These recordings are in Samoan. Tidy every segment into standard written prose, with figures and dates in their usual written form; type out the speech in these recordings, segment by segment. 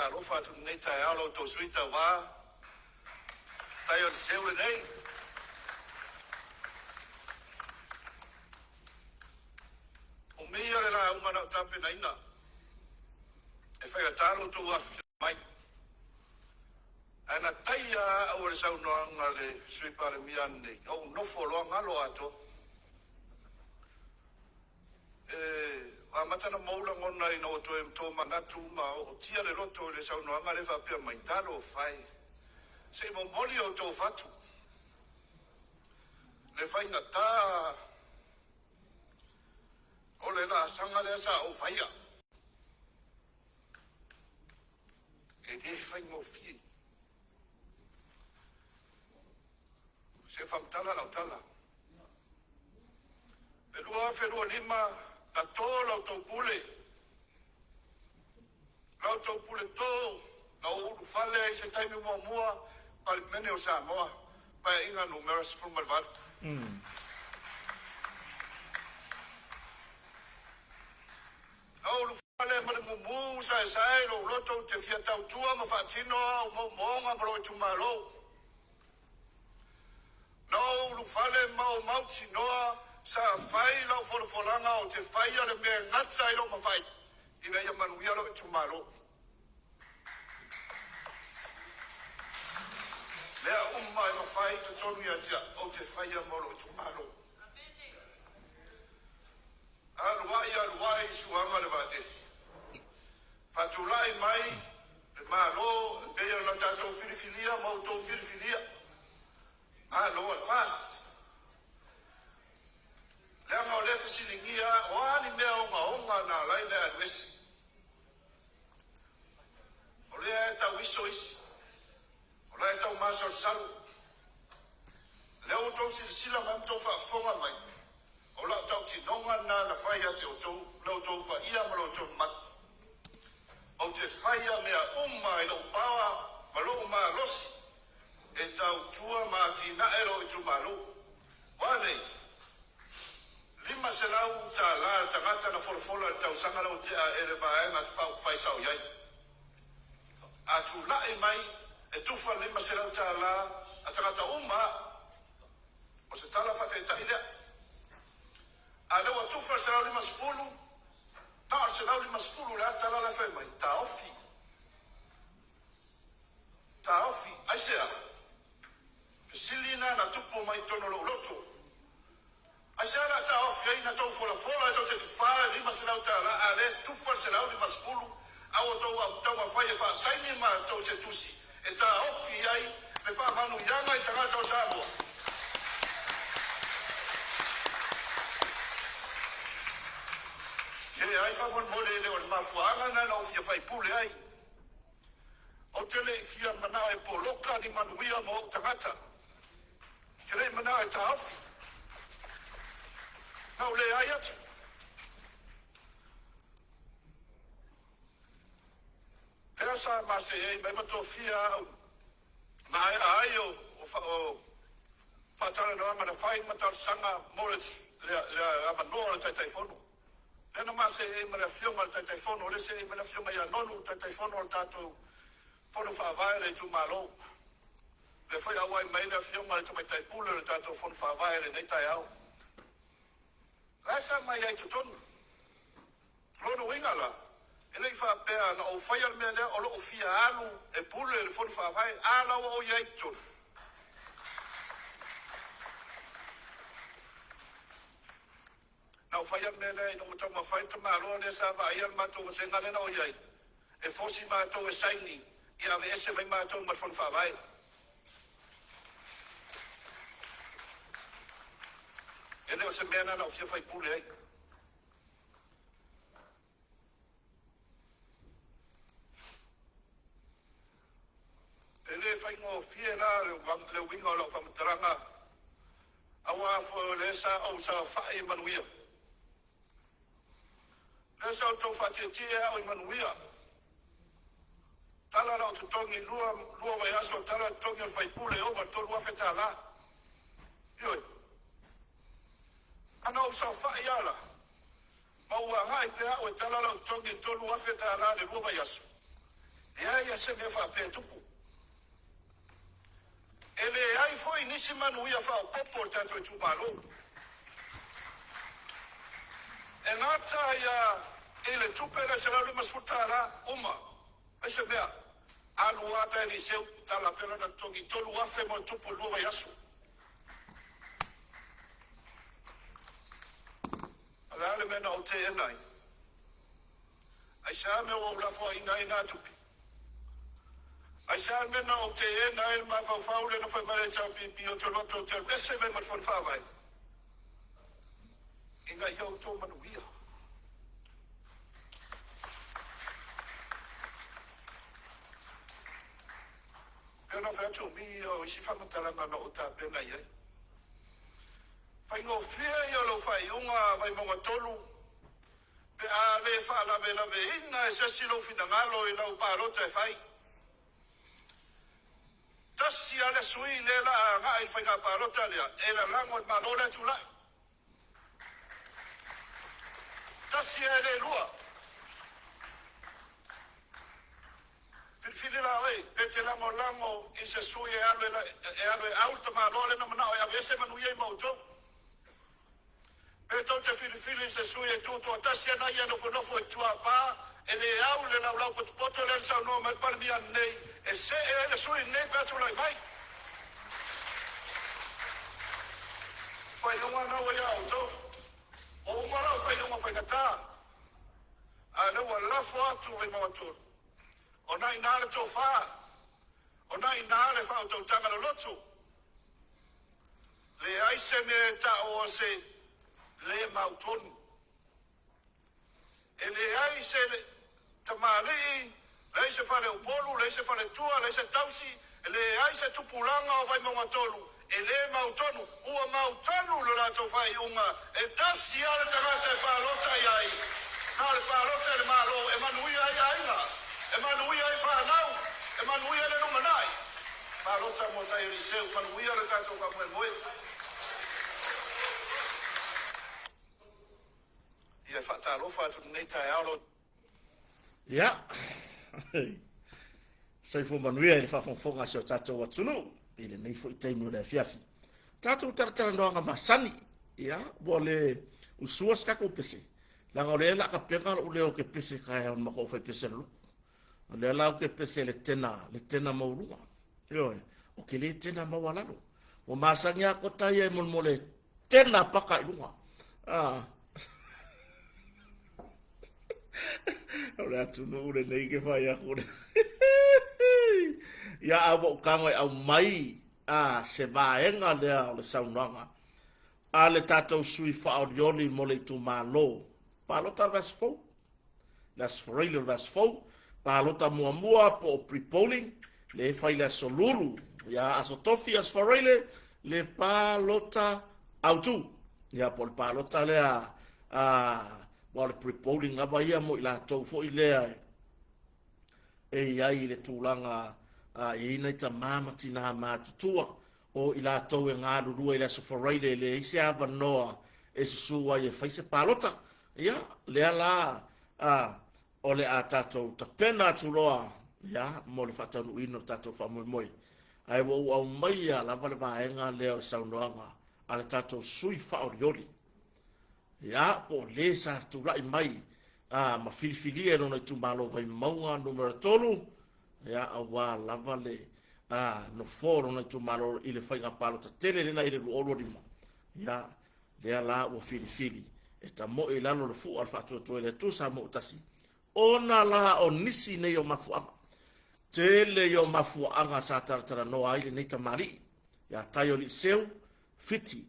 faatalofa atu i lenei taeao i la outou sui tauva, tai o le seu lenei. Umi ia o le lauga na ou tapenaina, e faigata lo outou afifio mai. Ae na taia lava au e le saunoaga a le Sui Palemia ananei, na ou nofo loa galo atoa. E amata ona mou lagona ina ua toe tomanatu ma ootia le loto i le saunoaga lea e faapea mai, talofa e, se i momoli outou fatu, le faigata o le laasaga lea sa ou faia. E le faigofie. Se faamatala lau tala. Le 2025 na to la outou pule, la outou pule to na ou ulufale ai i se taimi muamua Palemene o Samoa, Paeaiga numera 18. Na ou ulufale ma le mumu saesae i lou loto ou te fia tautua ma faatino au moomooga ma lou itumalo. Na ou ulufale ma ou mautinoa sa fai lau folafolaga ou te faia le mea e gata i lou mafai ina ia manuia lou itumalo. Mea uma e mafai i totonu ia te au, ou te faia mo lou itumalo. Alu ai, alu ai i suaga le vaatele. Faatulai mai le Malo e pei ona tatou filifilia ma outou filifilia. Malo a le FAST. Leaga o lea fesiligia o a ni mea ogaoga na ala ai le alu ese. O lea e tau iso isi. O la e tau masalosalo. Lea ua outou silasila mai ma outou faafofoga mai, o lau tautinoga lena na fai ia te outou, lo outou paia ma lo outou mamalu. Ou te faia mea uma i lou paoa ma lou malosi e tautua ma atinae lou itumalo. Ua nei, $500 le tagata na folafola i le tausaga lea ua tea e le Vaega Faaupufai sa ou i ai. A tulai mai e tufa le $500 a tagata uma, o se tala faataitai lea. A lea ua tufa le 150, na o le 150 o le a le tala la e fai mai? Taofi. Taofi. Aisea? Fesili lena na tupu mai i totonu o lou loto. Aisea o le a taofi ai na tou folafola e tou te tufa le $500 a lea e tufa le 150 a ua tou taumafai e faasaini matou se tusi e taofi ai le faamanuiaga i tagata o Samoa? Leai faamolemole e le o le mafuaaga lena na ou fia faipule ai. Ou te le i fia manao e poloka ni manuia mo ou tagata. Te le i manao e taofi. Na ou leai atu. Lea sa maseei mai ma tofia au maea ai o, o, faatalanoaga na fai ma talosaga mo le, le, le avanoa o le Taitaifono. Lea na ma seei ma le Afioga i le Taitaifono, lea seei mai le Afioga ia Nonu, le Taitaifono o le tatou Fono Faavae a le itumalo. Lea foi auai mai le Afioga i le Tamaitai Pule o le tatou Fono Faavae i lenei taeao. La e sa mai ai i totonu. O lona uiga la, e le i faapea na ou faia le mea lea o lou fia alu e pule le Fono Faavae, a la ua ou i ai i totonu. Na ou faia le mea lea ina ua taumafai le tamaloa lea sa vaaia le matou vasega lea na ou i ai, e fosi matou e saini ia aveese mai matou ma le Fono Faavae. E le o se mea lena na ou fia faipule ai. E le faigofie la le uiga o lau faamatalaga, aua foi o lea sa ou saofai i manuia. Lea sa outou faatietie au i manuia. Tala lau totogi lua, lua vaiaso, tala totogi o le faipule e ova i le $3,000. Ioe. A na ou saofai lava la, ma ua agai pea au e tala lau totogi e $3,000 le lua vaiaso. Leai a se mea faapea e tupu. E leai foi nisi manuia faaopoopo o le tatou itumalo. E gata ia i le tupe lea $150 uma, ai se mea, alu ata e Eliseu tala pea lona totogi, 3,000 mo le tupu i le 2 vaiaso. O le a le mea na ou teena ai? Aisea le mea ua ou lafoaiina ai na tupe? Aisea le mea na ou teena ai le mafaufau lea na fai mai le HRPP ou te alu atu ou te alu ese mai ma le Fono Faavae ina ia outou manuia. Pei ona fai atu o mi ia o isi faamatalaga na ou tapena i ai. Faigofie ia o lou faaiuga Vaimauga 3 pe a le faalavelaveina e se isi lou finagalo i lau palota e fai. Tasi lava le sui lea la a agai i le faiga palota lea e lalago i le Malo lea tulai. Tasi ae le lua. Filifili la oe pe te lagolago i se sui e alu e alu e au le tamaloa lea na manao e aveese manuia i ma outou. Pe tou te filifili i se sui e tutoatasi ana ia nofonofo i tuapa e le au le laulau potopoto lea na saunoa mai le Palemia ananei e see ai le sui lenei pe a tulai mai. Faaiuga na ua ia outou. Ua uma lau faaiuga faigata, a o lea ua lafo atu Vaimauga 3. O na ina le tofa, o na ina le faautautaga loloto. Leai se mea e ta'o o se le mautonu. E leai se tamalii, leai se faleupolu, leai se faletua, leai se tausi, leai se tupulaga o Vaimauga 3 e le mautonu. Ua mautonu lo latou faaiuga e tasi lava le tagata e palota i ai, na o le palota i le Malo e manuia ai aiga, e manuia ai fanau, e manuia ai le lumanai. Palota mo tai Eliseu, manuia le tatou faamoemoe. Ia faatalofa atu lenei taeao lau. Ia, soifua manuia i le faafogafoga a si o tatou atunuu i lenei foi taimi o le afiafi. Tatou talatalanoaga masani, ia, ua le usua se tatou pese, leaga o lea la kapena lou leo ke pese taeao na matou fai pese le lotu. O lea la ou te pese le tena, le tena maualuga. Ioe, o ke le tena maualalo. Ua masani a kota ia e molemole tena paka i luga. Ah. O le atunuu lenei ke whai aku le. Ia a ua ukago e au mai a se vaega lea o le saunoaga a le tatou sui whaoriori mo le itumalo. Palota le vaiaso fou. Le Aso Faraile o le vaiaso fou, palota muamua po o pre-polling, le e fai le Aso Lulu, ia Aso Tofi, Aso Faraile, le palota autu. Ia po o le palota lea, a, aua o le pre-polling lava ia mo i latou foi lea e i ai i le tulaga a, e i ai nai tama ma tinā matutua o i latou e galulue i le Aso Faraile e leai se avanoa e susu ai e fai se palota. Ia, lea la, a, o le a tatou tapena atu loa, ia, mo le faataunuuina o le tatou faamoemoe. Ae ua ou aumaia lava le vaega lea o le saunoaga a le tatou sui faaolioli. Ia, po o le sa tulai mai a, ma filifilia e lona itumalo Vaimauga numera 3, ia, aua lava le a, nofoa o lona itumalo i le faiga palota tele lena i le 2025. Ia, lea la ua filifili e tamoe i lalo le fua o le faatuatua i le Atua Samoa ua tasi, ona la o nisi nei o mafuaaga. Tele ia o mafuaaga sa talatalanoa ai lenei tamalii ia Taioliiseu Fiti.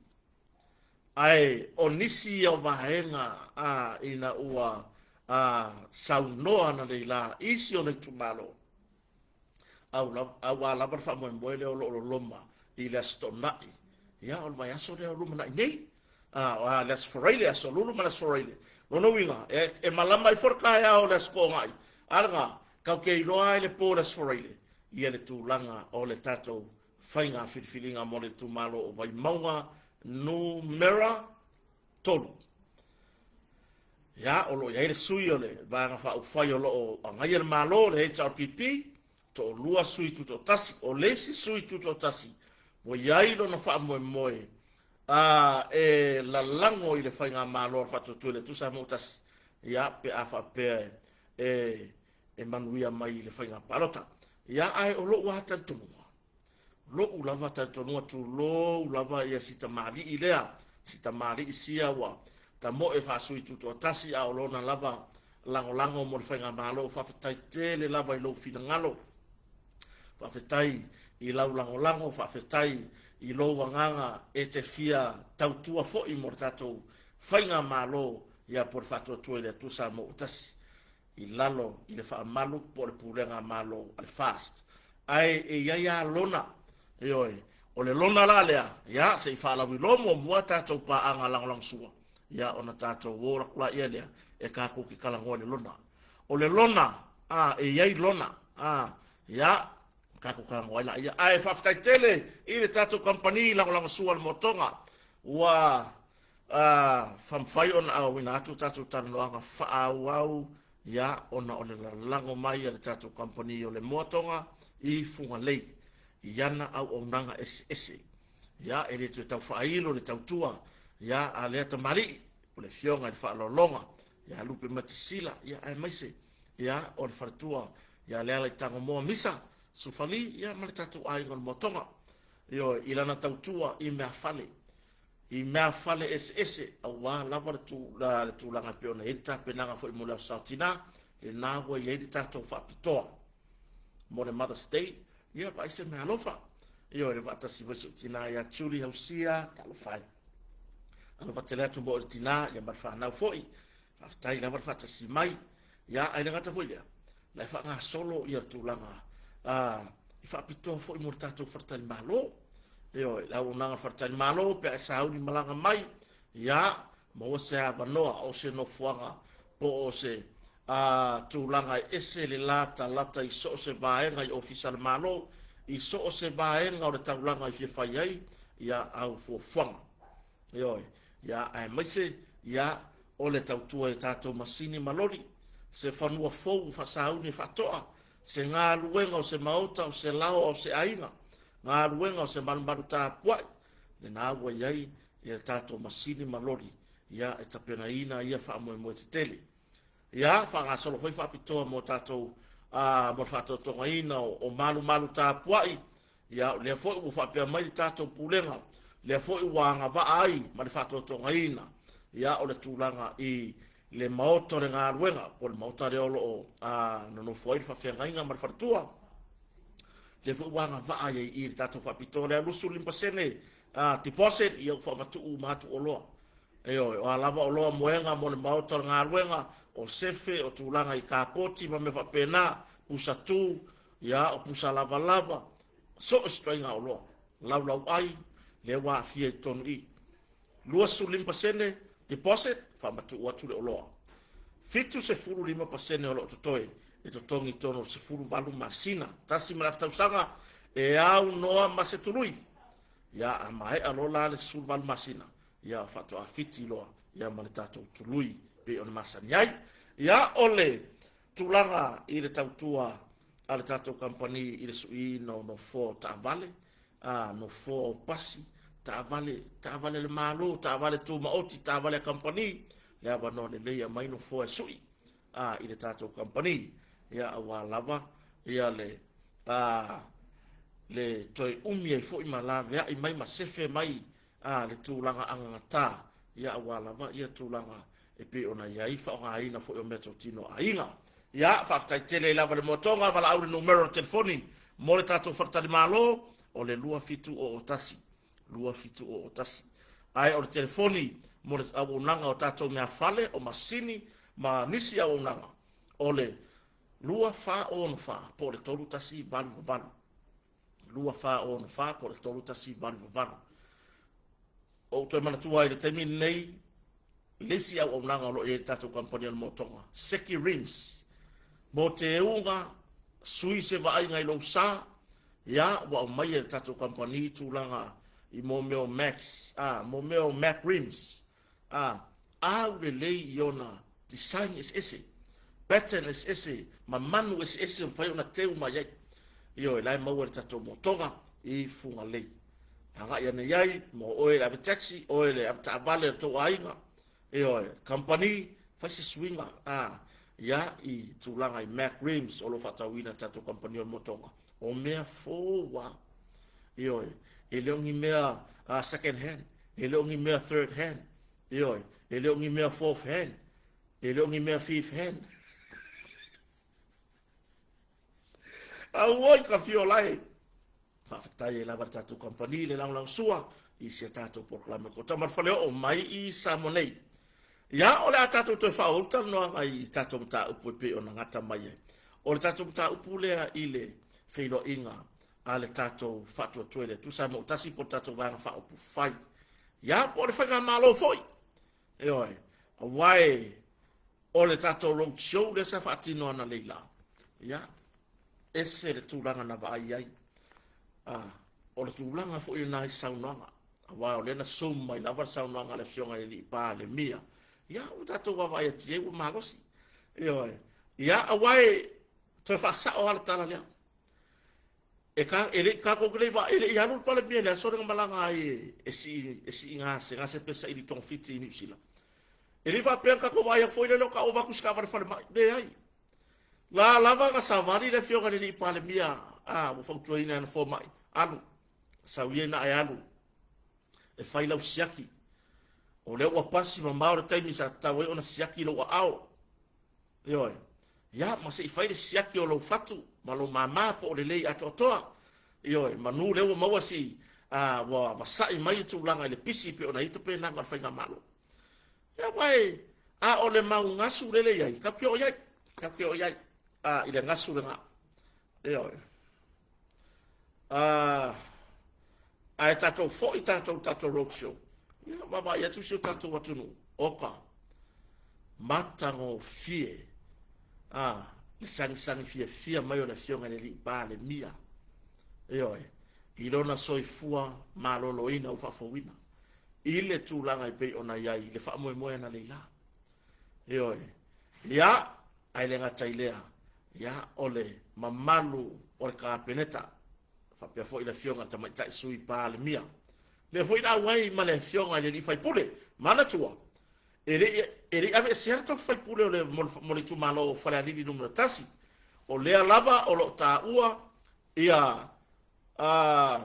Ae o nisi ia o vaega a ina ua a saunoa ananei la isi ona itumalo, auā lava le faamoemoe lea o lo o loloma i le Aso Toonai, ia o le vaiaso lea o lumanai nei, a, le Aso Faraile, Aso Lulu ma le Aso Faraile. Lona uiga, e, e malama ai foi le taeao o le Aso Toonai, a lena, tatou te iloa ai le po o le Aso Faraile, ia le tulaga o le tatou faiga filifiliga mo le itumalo o Vaimauga numera 3. Ia, o lo o i ai le sui o le Vaega Faaupufai o lo o agaia le Malo, le HRPP, toalua sui tutoatasi. O le isi sui tutoatasi ua i ai lona faamoemoe a e lalago i le faigamalo a le Faatuatua i le Atua Samoa Tasi, ia, pe a faapea e e manuia mai i le faiga palota. Ia, ae o lou lava talitonuga, lou lava talitonuga, tulou lava ia si tamalii lea, si tamalii sia ua tamoe faasui tutoatasi, a o lona lava lagolago mo le faigamalo. Faafetai tele lava i lou finagalo, faafetai i lau lagolago, faafetai i lou agaga e te fia tautua foi mo le tatou faigamalo, ia po o le Faatuatua i le Atua Samoa ua Tasi i lalo i le faamalu po o le pulega malo a le FAST. Ae e i ai lava lona, ioe, o le lona la lea, ia, se i faalauiloa muamua tatou paaga lagolagosua, ia, ona tatou o atu laia lea e tatou te talanoa i le lona. O le lona, a, e i ai lona, a, ia, tatou talanoa ai laia. Ae faafetai tele i le tatou kamupani lagolagosua a le Motoga, ua A mafai ona aoina atu tatou talanoaga faaauau, ia, ona o le lalago mai a le tatou kamupani o le Moatoga i Fugalei i ana auaunaga eseese. Ia, e le toe tau faailo le tautua, ia, a lea tamalii, o le afioga i le Faaaloaloga ia Lupe Matisila, ia, aemaise, ia, o le faletua ia Lealaitagomoa Misa Sufali, ia, ma le tatou aiga o le Moatoga. Ioe, i lana tautua i meafale, i meafale eseese aua lava le tulaga e pei ona i ai le tapenaga foi mo le Aso Sa o Tina, lena ua i ai le tatou faapitoa mo le Mother's Day. Ia, vaai se meaalofa. Ioe, le faatasi mai si ou tina ia Julie Hausia, talofa e. Alofa tele atu mo le tina, ia ma le fanau foi. Faafetai lava le faatasi mai. Ia, ae le gata foi lea, la e faagasolo ia le tulaga i faapitoa foi mo le tatou faletalimalo. Ioe, le auaunaga faletalimalo pe a e sauni malaga mai, ia, maua se avanoa o se nofoaga po o se tulaga e ese le latalata i so o se vaega i ofisa a le Malo, i so o se vaega o le taulaga e fia fai ai ia au fuafuaga. Ioe, ia, aemaise, ia, o le tautua i tatou masini ma loli, se fanua fou faasauni e faatoa, se galuega o se maota, o se laoa o se aiga, galuega o se malumalu tapuai, lena ua i ai ia tatou masini ma loli, ia, e tapenaina ia faamoemoe tetele. Ia, faagasolo foi faapitoa mo tatou, mo le faatotogaina o malumalu tapuai. Ia, o lea foi ua faapea mai le tatou pulega, lea foi ua agavaa ai ma le faatotogaina, ia, o le tulaga i le maota o le galuega, po o le maota lea o lo o nonofo ai le faafeagaiga ma le faletua. Lea foi ua agavaa ai i le tatou faapitoa lea 25% deposit, ia ua faamatuu uma atu oloa. Ioe, o a lava oloa moega mo le maota o le galuega, o sefe, o tulaga i kapoti ma mea faapena, pusa tu, ia, o pusa lavalava, so o se ituaiga oloa, laulauai, lea ua aafia i totonu i i. 25% deposit, faamatuu atu le oloa. 75% o lo o totoe e totogi i totonu o le 18 masina, 1.5 tausaga, e aunoa ma se tului. Ia, a maea loa la le 18 masina, ia faatoa fiti loa ia ma le tatou tului pei ona masani ai. Ia, o le tulaga i le tautua a le tatou kamupani i le suiina o nofoa o taavale, a, nofoa o pasi, taavale, taavale a le Malo, taavale tumaoti, taavale a kamupani, le avanoa lelei e aumai nofoa e sui a, i le tatou kamupani, ia aua lava ia le a, le toe umi ai foi ma laveai mai ma sefe mai a, le tulaga agagata, ia aua lava ia tulaga e pei ona i ai faaaogaina foi o meatotino a aiga. Ia, faafetai tele ai lava le moatoga, valaau le numera o le telefoni mo le tatou faletalimalo, o le 2701, 2701. Ae o le telefoni mo le auaunaga o tatou meafale, o masini ma nisi auaunaga, o le 2464 po o le 3188. 2464 po o le 3188. Ou toe manatua ai le taimi lenei, le isi auaunaga o lo o i ai le tatou kamupani o le Motoga, Seki Rims, mo teuga, sui se vaaiga i lou sa, ia, ua aumai e le tatou kamupani tulaga i mō mea o Max, a, mō mea o Mac Rims, a, au lelei i ona Design eseese, pattern eseese ma manu eseese e mafai ona teu mai ai. Ioe, la e maua i le tatou motoga i Fugalei. Agai ane i ai, mo oe le ave taxi, oe le ave taavale a le tou aiga, ioe, company, fai se suiga a, ia, i tulaga i Mack Rims o lo o faatauina e le tatou kamupani o le motoga. O mea fou lava. Ioe, e le o ni mea second hand, e le o ni mea third hand, Ioe, e le o ni mea fourth hand, e le o ni mea fifth hand. Auoi ka fio lae. Faafetai ai lava le tatou kamupani le lagolagosua i si a tatou polokalame ko Tama le Faleoo mai i Samoa nei. Ia, o le a tatou toe faaauau le talanoaga i tatou mataupu e pei ona gata mai ai. O le tatou mataupu lea i le feiloaiga a le tatou faatuatua i le Atua Samoa ua tasi po o le tatou Vaega Faaupufai. Ia, po o le Faigamalo foi. Ioe, aua e o le tatou road show lea sa faatino analeila, ia, ese le tulaga na vaai ai. Ah, o le tulaga foi lena i saunoaga, aua o lea na zoom mai lava le saunoaga a le Afioga i le Alii Palemia. Ia, ua tatou vaavaai atu i ai ua malosi. Ioe, ia, aua e toe faasao lava le tala lea. E ka, e le i tatou te le i va, e le i alu le Palemia i le aso lea na malaga ai e, e sii, e sii gasegase pe saili togafiti i Niu Sila. E le i faapea na tatou vaai atu foi lele o ta ova atu i se taavale falemai. Leai. La lava na savali le afioga i le alii Palemia, a, ua fautuaina e ana fomai, alu, sau ia ina ae alu e fai lau siaki. O lea ua pasi mamao le taimi sa tatau ai ona siaki lou aao. Ioe. Ia, ma se i fai le siaki o lou fatu ma lou mama po o lelei atoatoa. Ioe, manu lea ua maua si a, ua vasa'i mai le tulaga i le pisi pei ona i ai tapenaga o le faigamalo. Ia, aua e, a o le mau gasu lele i ai, tatou te oo i ai, tatou te oo i ai, a, i le gasu lena. Ioe. A, ae tatou foi tatou tatou road show. Ia, vaavaai atu si o tatou atunuu, oka, matagofie, a, le sagisagi fiafia mai o le Afioga i le Alii Palemia, ioe, i lona soifua maloloina ua faafouina, i le tulaga e pei ona i ai i le faamoemoe analeila. Ioe, ia, ae le gata i lea, ia, o le mamalu o le Kapeneta, faapea foi le Afioga i le Tamaitai Sui Palemia, lea foi na auai ma le Afioga i le Alii Faipule, manatua, e le i, e le i aveesea le tofi faipule o le, mo le, mo le itumalo o Falealili Nu.1. O lea lava o lo o taua ia uh,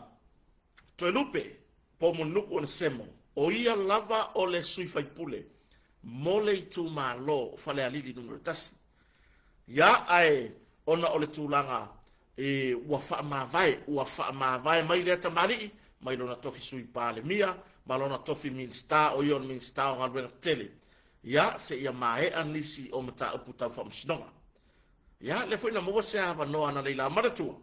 Toelupe Poumulinuku Onesemo, o ia lava o le sui faipule mo le itumalo o Falealili Nu.1. Ia, ae ona o le tulaga e, ua faamavae, ua faamavae mai lea tamalii mai lona tofi Sui Palemia ma lona tofi Minisita, o ia o le Minisita o Galuega Tetele, ia, seia maea nisi o mataupu tau faamasinoga. Ia, lea foi na maua se avanoa analeila, manatua,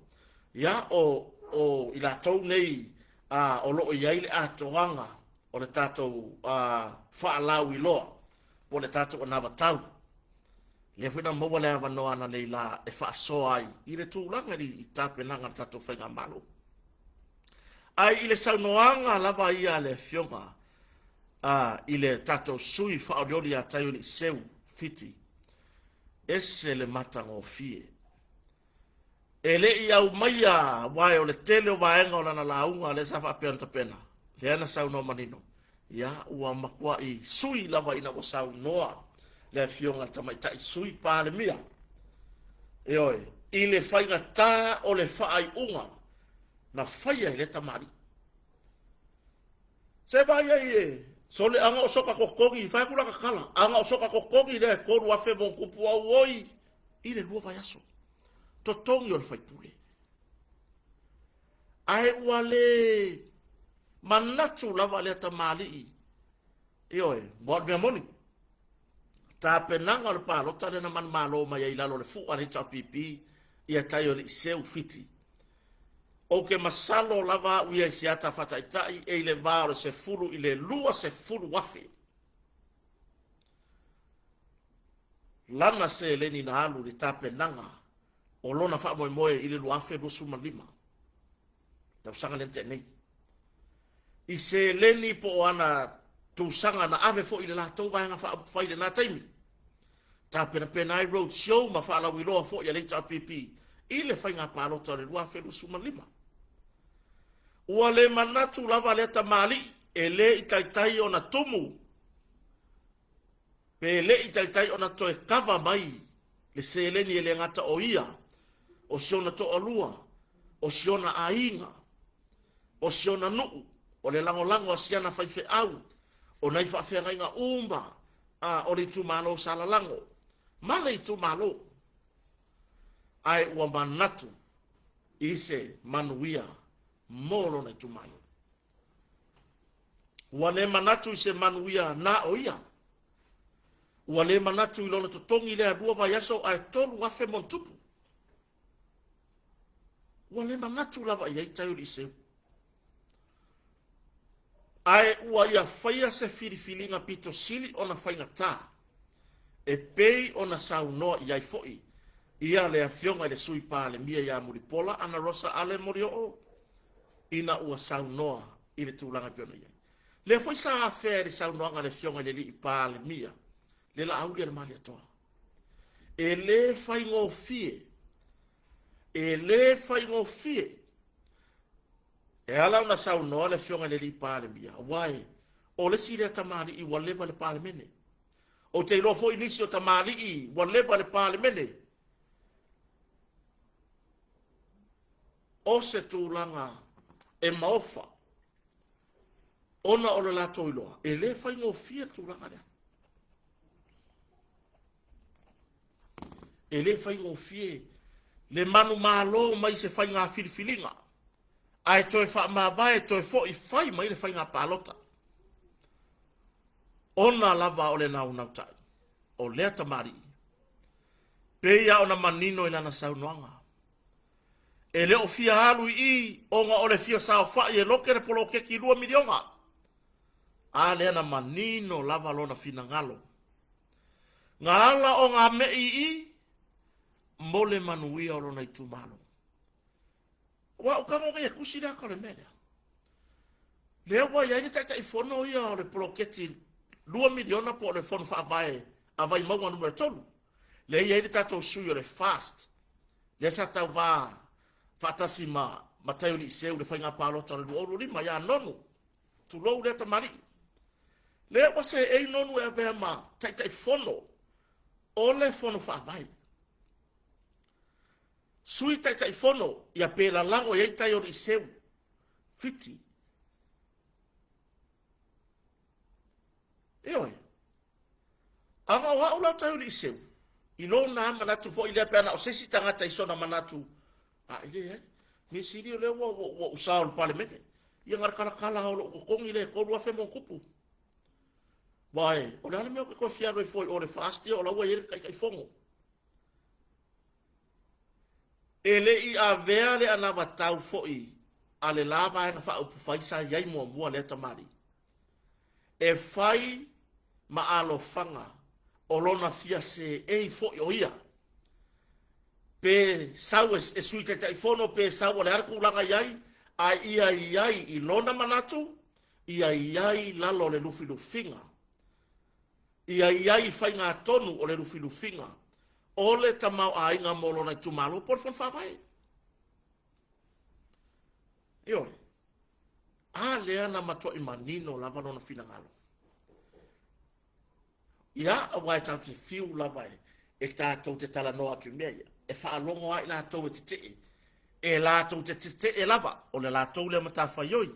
ia, o, o i latou nei a, o lo o i ai le atoaga o le tatou a, faalauiloa po o le tatou anavatau. Lea foi na maua le avanoa analeila e faasoa ai i le tulaga i tapenaga a le tatou faigamalo. Ae i le saunoaga lava ia a le Afioga a, i le tatou sui faaolioli ia Taioni Seu Fiti, ese le matagofie. E le i aumaia aua o le tele o vaega o lana lauga lea sa faapea ona tapena, lea na saunoa manino, ia ua matuai sui lava ina ua saunoa le Afioga i le Tamaitai Sui Palemia, ioe, i le faigatā o le faaiuga na faia e lea tamalii. Se vaai ai e sole aga o soka totogi, fai atu laka tala, aga o soka totogi lea e 3,000 mo tupu auoi i le lua vaiaso. Totogi o le faipule. Ae ua le manatu lava lea tamalii, ioe, aua o le mea moni, tapenaga o le palota lea na manumalo mai ai i lalo o le fua a le HRPP ia tai o le Iseu Fiti. Ou te masalo lava au ia i se ata faataitai e i le va o le 10 i le 20,000 lana seleni na alu i le tapenaga o lona faamoemoe i le 2025, tausaga lea na tea nei. I seleni po o ana tusaga na ave foi i le latou vaega faaupufai i lena taimi. Tapenapena ai road show ma faalauiloa foi a le HRPP i le faiga palota o le 2025. Ua le manatu lava lea tamalii e le i taitai ona tumu pe le i taitai ona toe kava mai le seleni e le gata o ia, o si ona toalua, o si ona aiga, o si ona nuu, o le lagolago a si ana faifeau, o nai faafeagaiga uma a o le itumalo sa lalago ma le itumalo, ae ua manatu i se manuia mo lona itumalo. Ua le manatu i se manuia na o ia. Ua le manatu i lona totogi lea 2 vaiaso ae 3,000 montupu. Ua le manatu lava i ai tai o Liseu. Ae ua ia faia se filifiliga pito sili ona faigata, e pei ona saunoa i ai foi ia le Afioga i le Sui Palemia ia Mulipola Anarosa Ale Molioo ina ua saunoa i le tulaga e pei ona i ai. Lea foi sa afea i le saunoaga a le Afioga i le Alii Palemia le Laauli a le Malietoa. E le faigofie, e le faigofie. E ala ona saunoa le Afioga i le Alii Palemia, aua e, o le isi lea tamalii ua leva le Palemene. Ou te iloa foi nisi o tamalii ua leva le Palemene. O se tulaga e maofa ona o le latou iloa, e le faigofie le tulaga lea. E le faigofie le manumalo mai se faiga filifiliga, ae toe faamavae toe foi fai mai le faiga palota. Ona lava o le naunautai o lea tamalii, pei lava ona manino i lana saunoaga, e le o fia alu i i ona o le fia saofai e loke le poloketi 2 miliona. A lea na manino lava lona finagalo. Na ala ona me'i i i mo le manuia o lona itumalo. Aua ua tago nei e tusi le ata o le mea lea. Lea ua i ai le Taitaifono ia o le poloketi 2 miliona po o le Fono Faavae a Vaimauga numera 3. Lea e i ai le tatou sui o le FAST, lea sa tauvā faatasi ma Mataio Seu i le faiga palota o le 2025 ia Nonu. Tulou lea tamalii. Lea ua seei Nonu e avea ma Taitaifono o le Fono Faavae. Sui Taitaifono ia pe lalago i ai Tai Seu. Fiti. Ioe. Aga o au lau Tai Seu, i lona manatu foi lea pe ana o se isi tagata i sona manatu, a i le ai. Mea sili o lea ua usa o le Palemene. Ia ngara kalakala o lou totogi le 3,000 mo tupu. Vai, o le a le mea o te toe fia alu ai fua i o le FAST ia o la ua i ai le Taitaifono. E le i avea le anavatau foi a le la vaega faaupufai sa i ai muamua lea tamalii, e fai ma alofaga o lona fia seei foi o ia, pe sau e sui Taitaifono pe sau o le a le tulaga i ai, ae ia i ai i lona manatu, ia i ai lalo o le lufilufiga, ia i ai i faigatonu o le lufilufiga o le tamaoaiga mo lona itumalo po o le Fono Faavae. Ioe. A lea na matuai manino lava lona finagalo. Ia, aua e tatou te fiu lava e tatou te talanoa atu i mea ia, e faalogo lava i latou e tetee, e latou te tetee lava, o le latou lea matafaioi.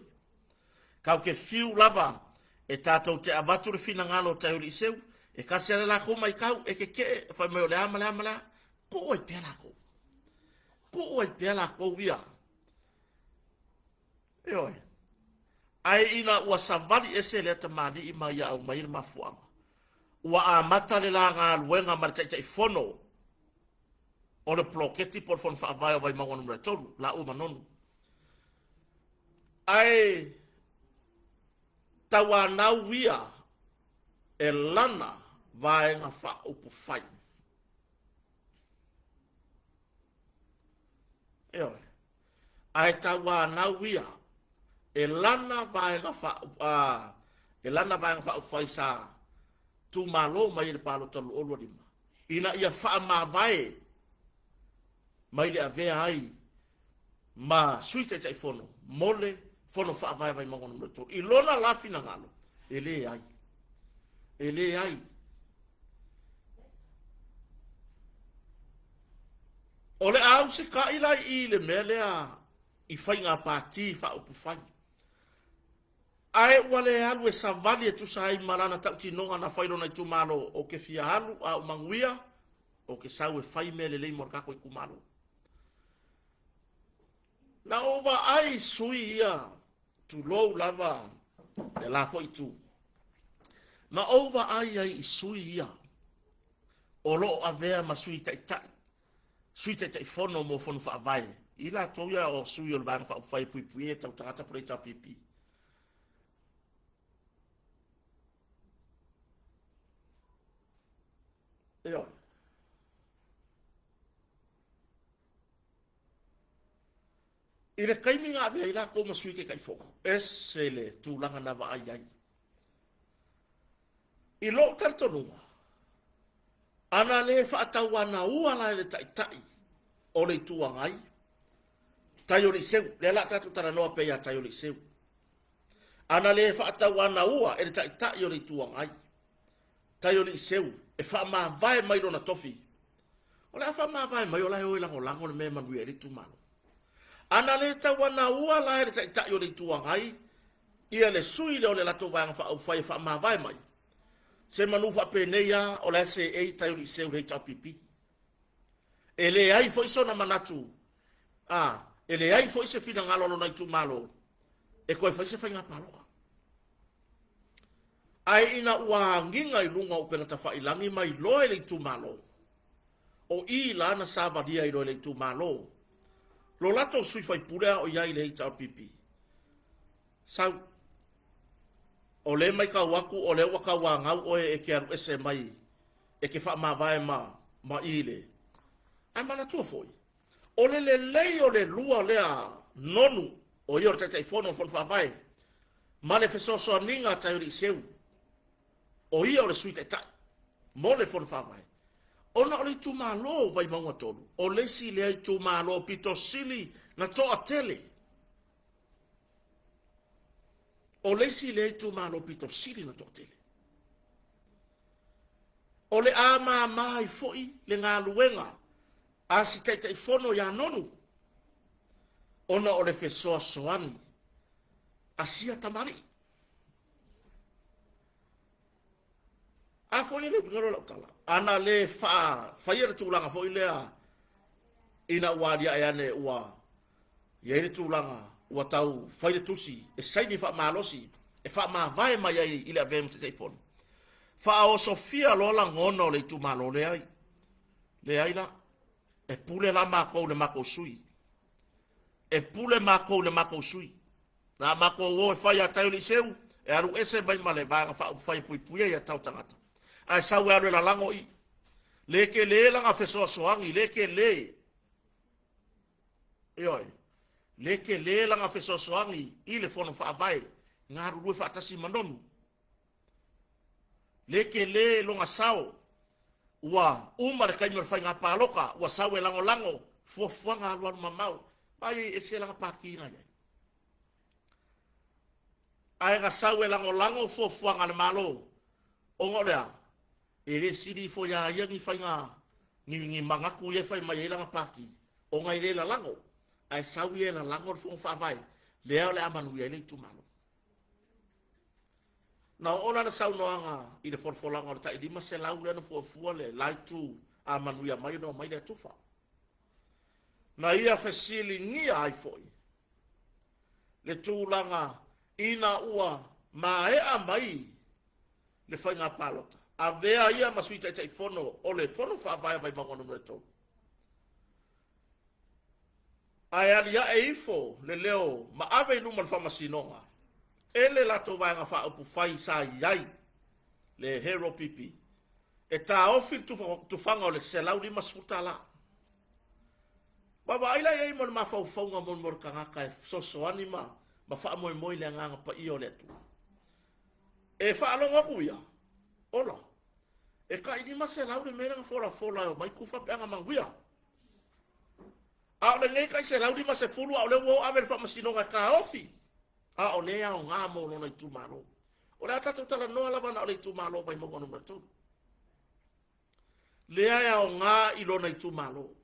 Tatou te fiu lava e tatou te avatu le finagalo o Tai Seu, e kasi a le latou maitau, e tetee, e fai mai o le a ma le a ma le a, tuu ai pea latou. Tuu ai pea latou ia. Ioe. Ae ina ua savali ese lea tamalii ma ia aumai le mafuaaga, ua amata le la galuega ma le Taitaifono o le poloketi po o le Fono Faavae o Vaimauga numera 3, laua ma Nonu. Ae tauanau ia e lana vaega faaupufai. Ioe. Ae tauanau ia e lana vaega faaupufai sa tumalo mai i le palota 2025. ina ia faamavae mai le avea ai ma Sui Taitaifono mo le Fono Faavae a Vaimauga Nu.3. I lona la finagalo, e leai. E leai. O le a usita'i la i i le mea lea i faiga pati faaupufai. Ae ua le alu e savali e tusa ai ma lana tautinoga na fai i lona itumalo, Ou te fia alu a ou manuia, ou te sau e fai mea lelei mo le tatou itumalo. Na ou vaai i sui ia, tulou lava le la foi itu, na ou vaai ai i sui ia o lo o avea ma sui taitai, sui taitaifono mo fono faavae, i latou ia o sui o le Vaega Faaupufai e Puipuia e Tau Tagata po o le HRPP. Ioe. I le taimi na ave ai latou ma Sui Taitaifono, ese le tulaga na vaai ai. I lou talitonuga, ana le faatauanaua la e le Taitai o le Itu Agai, Taioliiseu, lea la tatou talanoa pea ia Taioliiseu, ana le faatauanaua e le Taitai o le Itu Agai, Taioliiseu, e faamavae mai lona tofi, o le a faamavae mai o la e o e lagolago le mea e manuia ai le itumalo. Ana le tauanaua la e le Taitai o le Itu Agai ia le sui lea o le latou Vaega Faaupufai e faamavae mai, se manu faapenei lava o la e seei Taioliiseu i le HRPP. E leai foi sona manatu, a, e leai foi se finagalo o lona itumalo e toe fai se faiga palota. Ae ina ua agiga i luga o upegatafailagi ma iloa e le itumalo, o i la na savalia ai loa e le itumalo lo latou sui faipule a o i ai i le HRPP. Sau. O lea e maitau atu o lea ua tauanau oe e te alu ese mai e te faamavae ma ma i le. Ae manatua foi, o le lelei o le lua lea nonu o ia o le Taitaifono o le Fono Faavae ma le fesoasoaniga a Taioliiseu, o ia o le Sui Taitai mo le Fono Faavae, ona o le itumalo o Vaimauga 3, o le isi lea itumalo pito sili na toatele. O le isi lea itumalo pito sili na toatele. O le a mama ai foi le galuega a si Taitaifono ia Nonu, ona o le fesoasoani a sia tamalii. A foi e le uiga lea o lau tala, ana le faafaia le tulaga foi lea ina ua aliae ane ua i ai le tulaga ua tau fai le tusi e saini faamalosi e faamavae mai ai i le avea ma Taitaifono, faaosofia loa lagona o le itumalo, leai, leai la, e pule la makou i le makou sui, e pule makou i le makou sui. Na matou o e fai ia Taioliiseu, e alu ese mai ma le Vaega Faaupufai e puipuia ia tau tagata. Ae sau e alu e lalago i. Le tele lana fesoasoani, le tele. Ioe. Le tele lana fesoasoani i le Fono Faavae, galulue faatasi ma Nonu. Le tele lona sao, ua uma le taimi o le faiga palota, ua sau e lagolago fuafuaga alualu mamao. Vaai e ese lana pati na i ai. Ae na sau e lagolago fuafuaga a le Malo, ona o le a? E le sili ifo iā ia ni faiga, ni, ni manatu ia e fai mai ai lana pati, ona e le lalago, ae sau ia e lalago le Fono Faavae, lea o le a manuia ai le itumalo. Na oo la le saunoaga i le folafolaga o le tai 500 lea na fuafua le la itu a manuia mai ona omai lea tufa. Na ia fesiligia ai foi le tulaga ina ua maea mai le faiga palota, avea ia ma Sui Taitaifono o le Fono Faavae a Vaimauga Nu.3. Ae aliae ifo le leo ma ave i luma o le Faamasinoga e le latou Vaega Faaupufai sa i ai le Hero PP e taofi le tufaga o le $150. Vaavaai la i ai mo le mafaufauga mo le tagata e fesoasoani ma faamoemoe i le agaga paia o le Atua. E faalogo atu ia, ola. E tai 500 le mea lea na folafola e omai tufa pe ana manuia. A o lenei tai 150 a o lea ua o ave i le faamasinoga e taofi. A o lea e aoga mo lona itumalo. O le a tatou talanoa lava na o le itumalo o Vaimauga Nu.3. Lea e aoga i lona itumalo.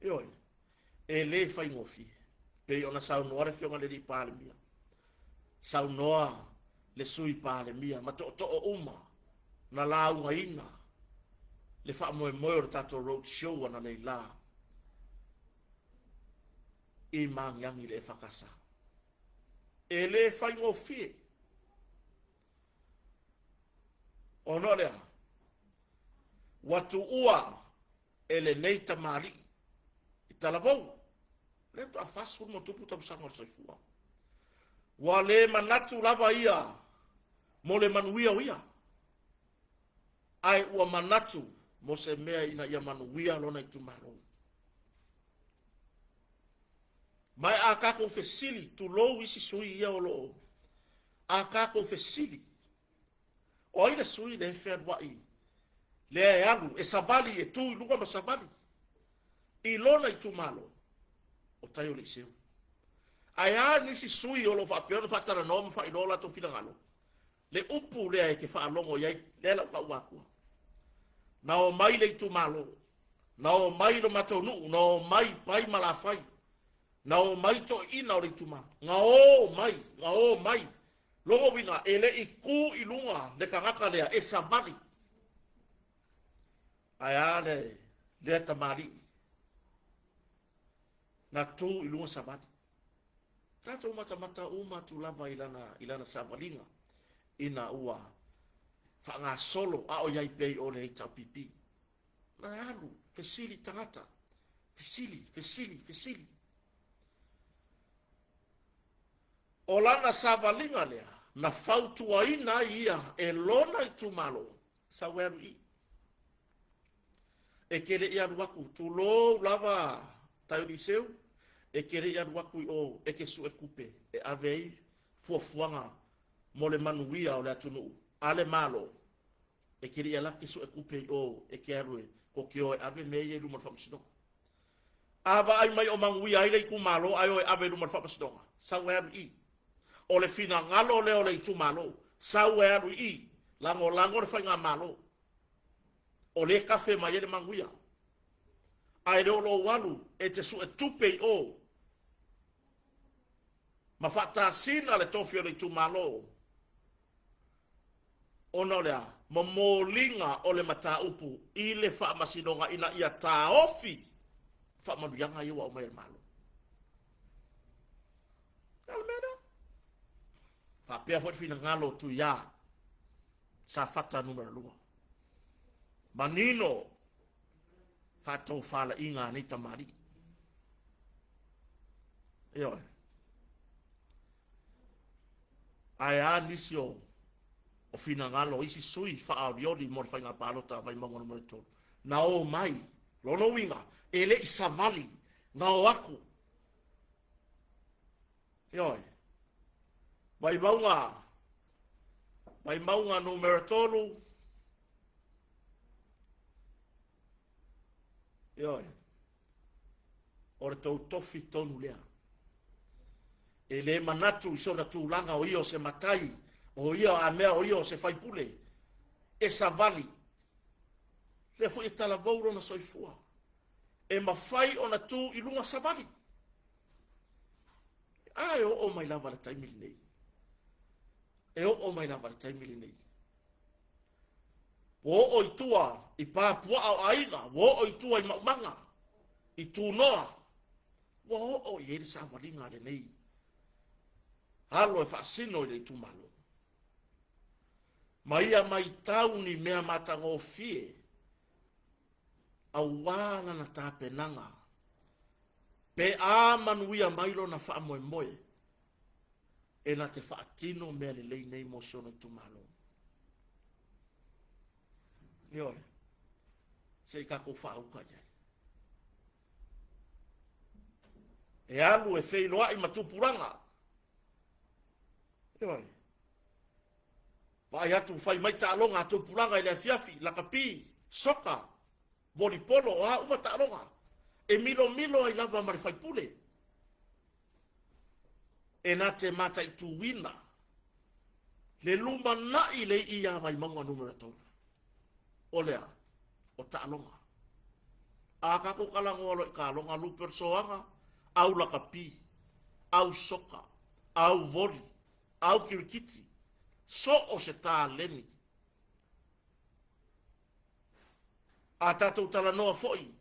Ioe, e le faigofie. Pei ona saunoa le Afioga i le Palemia, saunoa le Sui Palemia ma tootoo uma na laugaina le faamoemoe o le tatou road show analeila i Magiagi i le EFKS. E le faigofie. Ona o le a? Ua tuua e lenei tamalii i Talavou, lea faatoa 40 ma tupu tausaga o le soifua. Ua le manatu lava ia mo le manuia o ia, ae ua manatu mo se mea ina ia manuia lona itumalo. Ma a tatou fesili, tulou isi sui ia o lo o, a tatou fesili, o ai le sui lea e fealuai, lea e alu, e savali, e tu i luga ma savali, i lona itumalo, o tai o le Iseu. Ae a nisi sui o lo o faapea ona faatalanoa ma faailoa o latou finagalo, le upu lea e te faalogo i ai, lea lau tau atua. Na o mai le itumalo, na o mai lo matou nuu, na o mai Pai ma Lafai, na o mai toeaiina o le itumalo, na o mai, na o mai. Lona uiga, e le i tu i luga le tagata lea e savali. Ae a le, lea tamalii na tu i luga savali. Tatou matamata uma atu lava i lana, i lana savaliga ina ua faagasolo a o i ai pea i o le HRPP. Na alu, fesili tagata, fesili, fesili, fesili. O lana savaliga lea, na fautuaina ai ia e lona itumalo, sau e alu i i. E te le i alu atu, tulou lava Taioliseu, e te le i alu atu i o e te sue tupe e ave ai fuafuaga mo le manuia o le atunuu a le Malo. E te le i alu atu e sue tupe i o e te alu e koteo e ave mea ia i luma o le faamasinoga. A vaai mai o manuia ai le itumalo ae o e ave i luma o le faamasinoga, sau e alu i i. O le finagalo lea o le itumalo, sau e alu i i, lagolago le faigamalo. O lea e kafe mai ai le manuia. Ae le o lou alu e te sue tupe i o ma faatasina le tofi o le itumalo ona o le a? Momoliga o le mataupu i le faamasinoga ina ia taofi faamanuiaga ia ua aumai e le Malo. O le mea lea. Faapea foi le finagalo o Tuiā, Safata numera 2. Manino faatofalaiga a nei tamalii. Ioe. Ae a nisi o o finagalo o isi sui faaolioli mo le faiga palota a Vaimauga numera 3. Na o mai, lona uiga, e le i savali, na o atu. Ioe. Vaimauga, Vaimauga numera 3, Ioe. O le tou tofi tonu lea. E le manatu i sona tulaga o ia o se matai, o ia a mea o ia o se faipule, e savali. Lea foi e talavou lona soifua. E mafai ona tu i luga savali. A e oo mai lava le taimi lenei. E oo mai lava le taimi lenei. Ua oo i tua i pā puaa o aiga, ua oo i tua i maumaga, i Tunoa, ua oo i ai le savaliga a lenei alo e faasino i le itumalo. Ma ia maitau ni mea matagofie aua lana tapenaga pe a manuia mai lona faamoemoe e na te faatino mea lelei nei mo si ona itumalo. Ioe, se i tatou faauka i ai. E alu e feiloai ma tupulaga. Ioe. Vaai atu fai mai taaloga a tupulaga i le afiafi, lakapi, soka, volipolo, o a uma taaloga. E milomilo ai lava ma le faipule. E na te mataituina le lumanai le i'i ia Vaimauga numera 3. O le a? O taaloga. A tatou talanoa loa i taaloga, lupe o le soaga, au lakapi, au soka, au voli, au kirikiti, so o se taleni. A tatou talanoa foi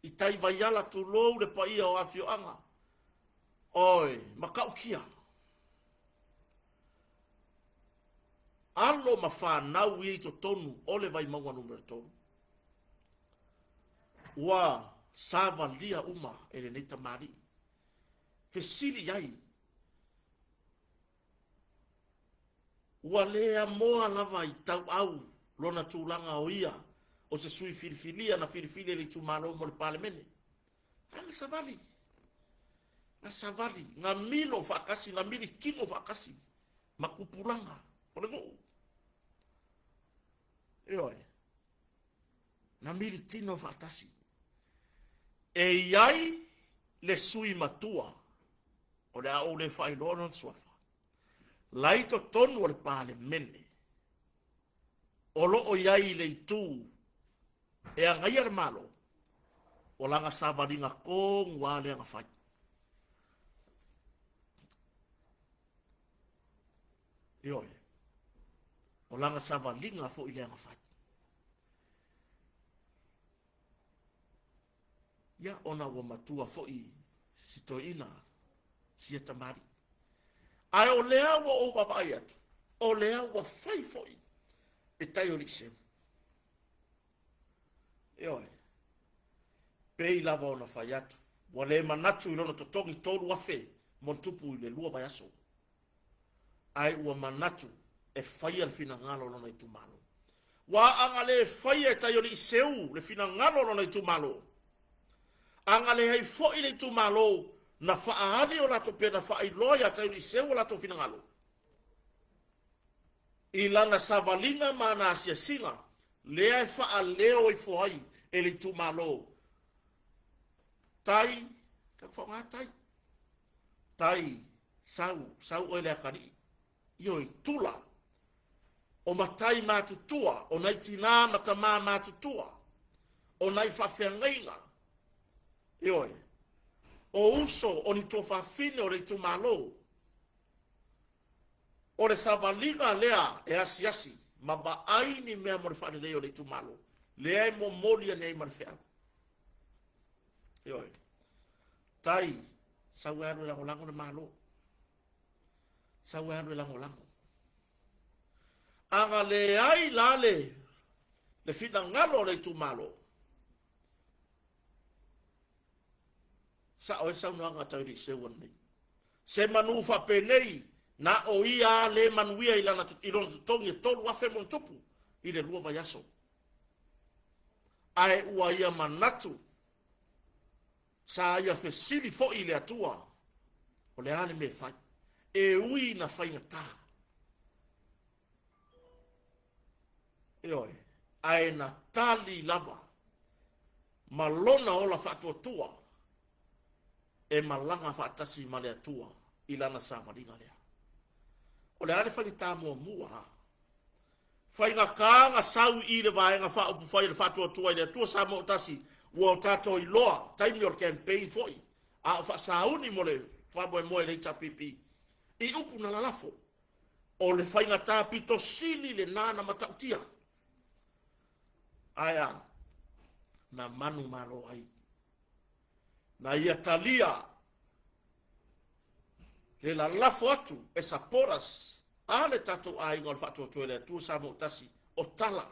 i tai vaiala tulou le paia o afioaga, oi, matautia. Alo ma fanau ia i totonu o le Vaimauga numera 3. Ua savalia uma e lenei tamalii. Fesili i ai, ua le amoa lava i tauau lona tulaga o ia o se sui filifilia na filifili e le itumalo mo le Palemene. A na savali, na savali, na milo faatasi, na mili tino faatasi ma tupulaga o le nuu. Ioe, na mili tino faatasi. E i ai le sui matua, o le a ou le faailoa lona suafa, la i totonu o le Palemene, o lo o i ai i le itu e agaia le Malo, o lana savaliga tonu lava lea na fai. Ioe, o lana savaliga foi lea na fai. Ia, ona ua matua foi si toeaina, sia tamalii. Ae o lea ua ou vaavaai atu, o lea ua fai foi e tai o Liiseu. Ioe, pei lava ona fai atu, ua le manatu i lona totogi 3,000 mo tupu i le 2 vaiaso, ae ua manatu e faia le finagalo o lona itumalo. Ua aga le faia e Taioliiseu le finagalo o lona itumalo. Aga leai foi le itumalo na faaali o latou pe na faailoa ia Taioliiseu o latou finagalo. I lana savaliga ma ana asiasiga, lea e faaleo ifo ai e le itumalo. Tai, tatou faaaoga tai. Tai, sau, sau oe le atalii. Ioe, tula. O matai matutua, o nai tinā ma tamā matutua, o nai faafeagaiga. Ioe, o uso, o ni tuafafine o le itumalo. O le savaliga lea e asiasi ma vaai ni mea mo le faalelei o le itumalo, lea e momoli ane ai ma le feau. Ioe, tai, sau e alu e lagolago le Malo. Sau e alu e lagolago. Aga leai la le, le finagalo o le itumalo. Sa'o ai le saunoaga a Tauiliiseu ananei. Se manu faapenei, na o ia a le manuia i lana i lona totogi e 3,000 ma ona tupu i le 2 vaiaso. Ae ua ia manatu sa ia fesili foi i le Atua, o le a le mea e fai? E ui ina faigata. Ioe, ae na tali lava ma lona ola faatuatua e malaga faatasi ma le Atua i lana savaliga lea. O le a le faigata muamua? Faigata na sau i le Vaega Faaupufai o le Faatuatua i le Atua Samoa Tasi, ua o tatou iloa, taimi o le campaign foi, a o faasauni mo le faamoemoe i le HRPP, i upu na lalafo. O le faigata pito sili lena na matautia. Ae a? Na manumalo ai. Na ia talia le lalafo atu e supporters a le tatou aiga o le Faatuatua i le Atua Samoa Tasi o tala.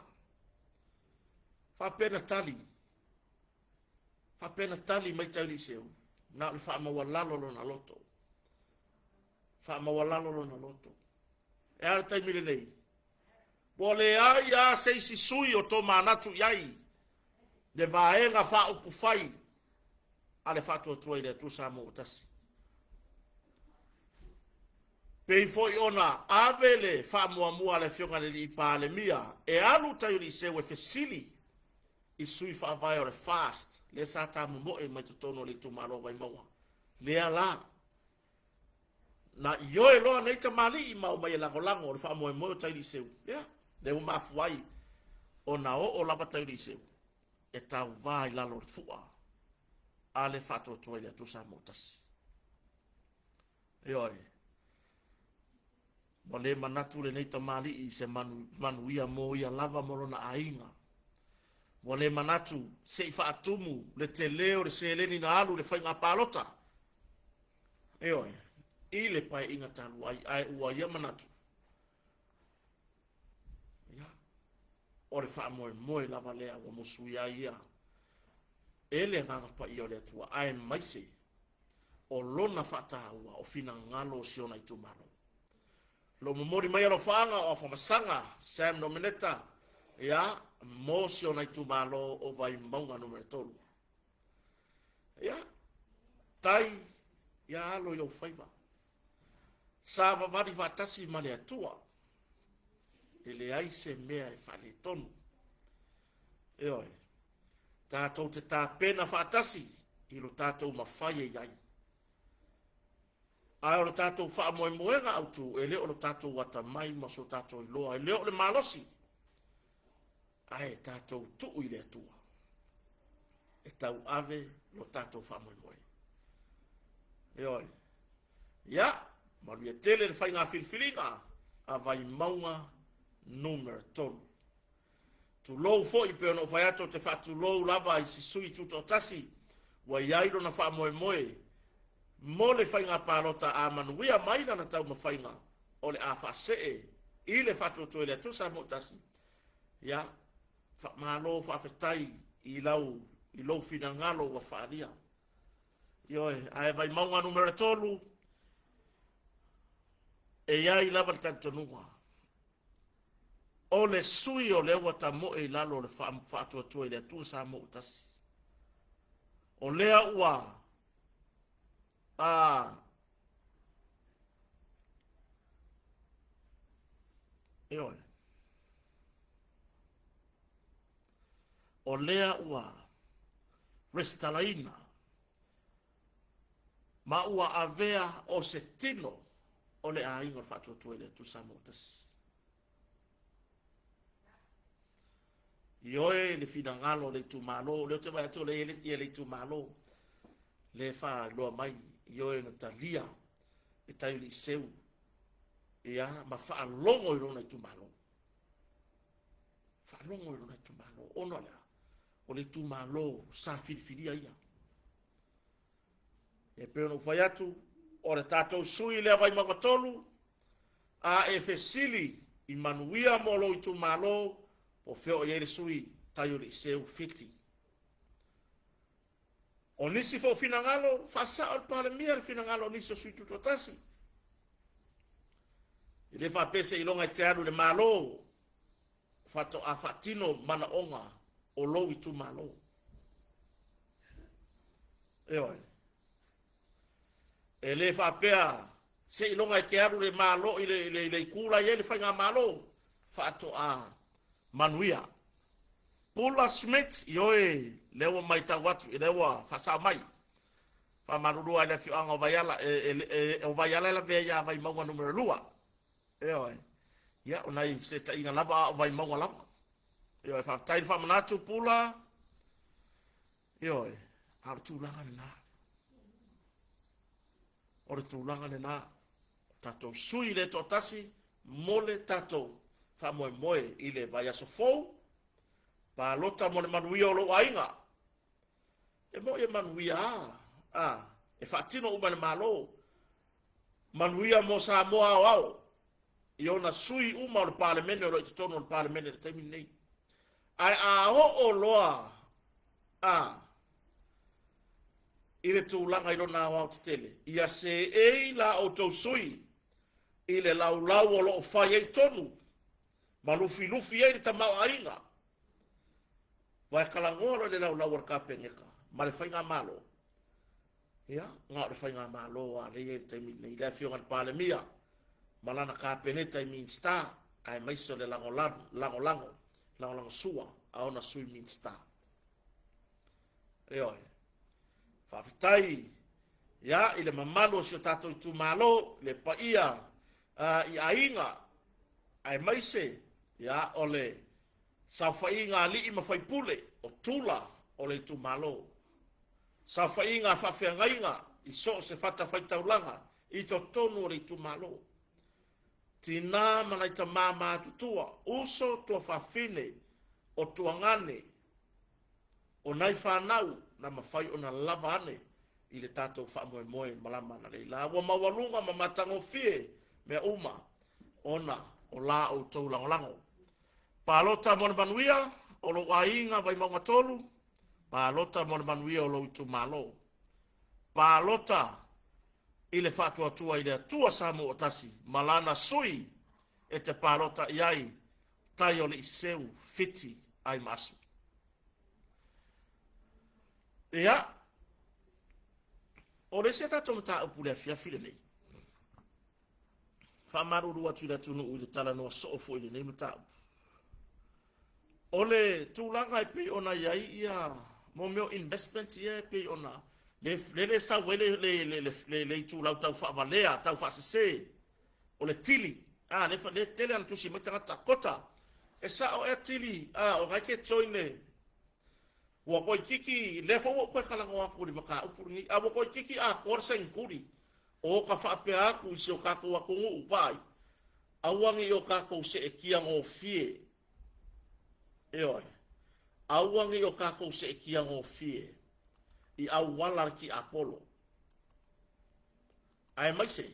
Faapea na tali. Faapea na tali mai Tauliiseu, na o le faamaualalo lona loto. Faamaualalo lona loto. E a le taimi lenei? Ua leai lava se isi sui o tomanatu i ai le Vaega Faaupufai a le Faatuatua i le Atua Samoa ua Tasi. Pei foi ona ave le faamuamua a le Afioga i le Alii Palemia e alu tai o Liseu e fesili i sui faavae o le FAST lea sa tamomoe mai totonu o le itumalo o Vaimauga. Lea la, na ioe loa nei tamalii ma omai e lagolago le faamoemoe o tai Liseu. Lea, lea ua mafua ai ona oo lava tai Liseu e tauvā i lalo o le fua a le Faatuatua i le Atua Samoa Tasi. Ioe. Ua le manatu lenei tamalii i se manu, manuia mo ia lava ma lona aiga. Ua le manatu se i faatumu le tele o le seleni na alu i le faiga palota. Ioe, i le paeaiga talu ai, ae ua ia manatu. Ia, o le faamoemoe lava lea ua musuia ai ia e le Agaga Paia o le Atua, aemaise o lona faataua o finagalo o si ona itumalo. Lo momoli mai alofaaga o Afamasaga Sam Nomeneta, ia, mo si ona itumalo o Vaimauga Nu.3. Ia, tai, ia alo i ou faiva. Sa vavali faatasi ma le Atua. E leai se mea e faaletonu. Ioe, tatou te tapena faatasi i lo tatou mafai e i ai. Ae o le tatou faamoemoega autu, e le o lo tatou atamai ma so tatou iloa, e le o le malosi, ae tatou tuu i le Atua e tauave lo tatou faamoemoe. Ioe. Ia, manuia tele le faiga filifiliga a Vaimauga numera 3. Tulou foi pei ona ou fai atu ou te faatulou lava i si sui tutoatasi ua i ai lona faamoemoe mo le faiga palota a manuia mai lana taumafaiga o le a faasee i le faatuatua i le Atua Samoa Tasi. Ia, faamalo faafetai i lau i lou finagalo ua faaalia. Ioe, ae Vaimauga numera 3, e i ai lava le talitonuga o le sui o lea ua tamoe i lalo o le faatuatua i le Atua Samoa ua tasi. O lea ua a ioe, o lea ua resitalaina ma ua avea o se tino o le aiga o le Faatuatua i le Atua Samoa Tasi. Ioe le finagalo o le itumalo, o lea ou te vaai atu o lea e i ai le itumalo, le faailoa mai, ioe na talia e Taiuliiseu, ia, ma faalogo i lona itumalo. Faalogo i lona itumalo, ona o le a? O le itumalo sa filifilia ia. E pei ona ou fai atu, o le tatou sui lea Vaimauga 3, a e fesili i manuia mo lou itumalo, po o fea o i ai le sui tai o le Iseu Fiti. O nisi foi o finagalo, faasao le Palemia le finagalo o nisi o sui tutoatasi. E le faapea seiloga e te alu i le Malo faatoa faatino manaoga o lou itumalo. Ioe. E le faapea seiloga e te alu le Malo i le, le, le itu la i ai le faigamalo faatoa manuia. Pula Smith, ioe, lea ua matau atu, lea ua faasao mai. Faamalulu ai le afioaga o Vaiala, e, e, e, o Vaiala e lavea ia Vaimauga numera 2. Ioe. Ia, o nai fesetaiga lava a o Vaimauga lava. Ioe, faafetai le faamanatu Pula. Ioe, a o le tulaga lena. O le tulaga lena. O tatou sui le toatasi mo le tatou faamoemoe i le vaiaso fou. Palota mo le manuia o lou aiga. E moi e manuia a, a, e faatino uma e le Malo. Manuia mo Samoa aoao i ona sui uma o le Palemene o lo o i totonu o le Palemene i le taimi lenei. Ae a oo loa a i le tulaga i lona aoao tetele, ia seei la outou sui i le laulau o lo o fai ai tonu ma lufilufi ai le tamaoaiga. Ua e talanoa loa i le laulau a le Kapeneta ma le Faigamalo, ia, na o le Faigamalo lava lea e i ai i le taimi lenei, le Afioga i le Palemia. ma lana Kapeneta i Minisita, aemaise o le lagolago, lagolagosua a ona Sui Minisita. Ioe. Faafetai ia i le mamalu o si o tatou itumalo, le paia i aiga, aemaise ia o le saofaiga a alii ma faipule o tula o le itumalo. Saofaiga a faafeagaiga i so o se fatafaitaulaga i totonu o le itumalo. Tinā ma nai tamā matutua, uso tuafafine o tuagane, o nai fanau na mafai ona lava ane i le tatou faamoemoe malama analeila. Ua maualuga ma matagofie mea uma ona o la outou lagolago. Palota mo le manuia o lou aiga Vaimauga 3, palota mo le manuia o lou itumalo. Palota i le faatuatua i le Atua Samoa tasi ma lana sui e te palota i ai, tai o le Iseu Fiti Aimaasu. Ia, o le isi a tatou mataupu i le afiafi lenei, faamalulu atu i le atunuu i le talanoa soo foi i lenei mataupu. O le tulaga e pei ona i ai ia mo mea o investments ia e pei ona le le, le sau ai le, le, le, le, le, le itulau tau faavalea, tau faasese o le tili. A, le, le tele ana tusi mai tagata, kota, e sao ea tili, a, o ngai ke join le, ua toeitiiti, lea foi ua ou toe talanoa atu i le mataupu lenei, a ua toeitiiti atoa le sainituli, o ka faapea atu i si o tatou atunuu, vaai, aua ne i o tatou seetia gofie, ioe, aua ne i o tatou seetia gofie i auala le tiapolo, aemaise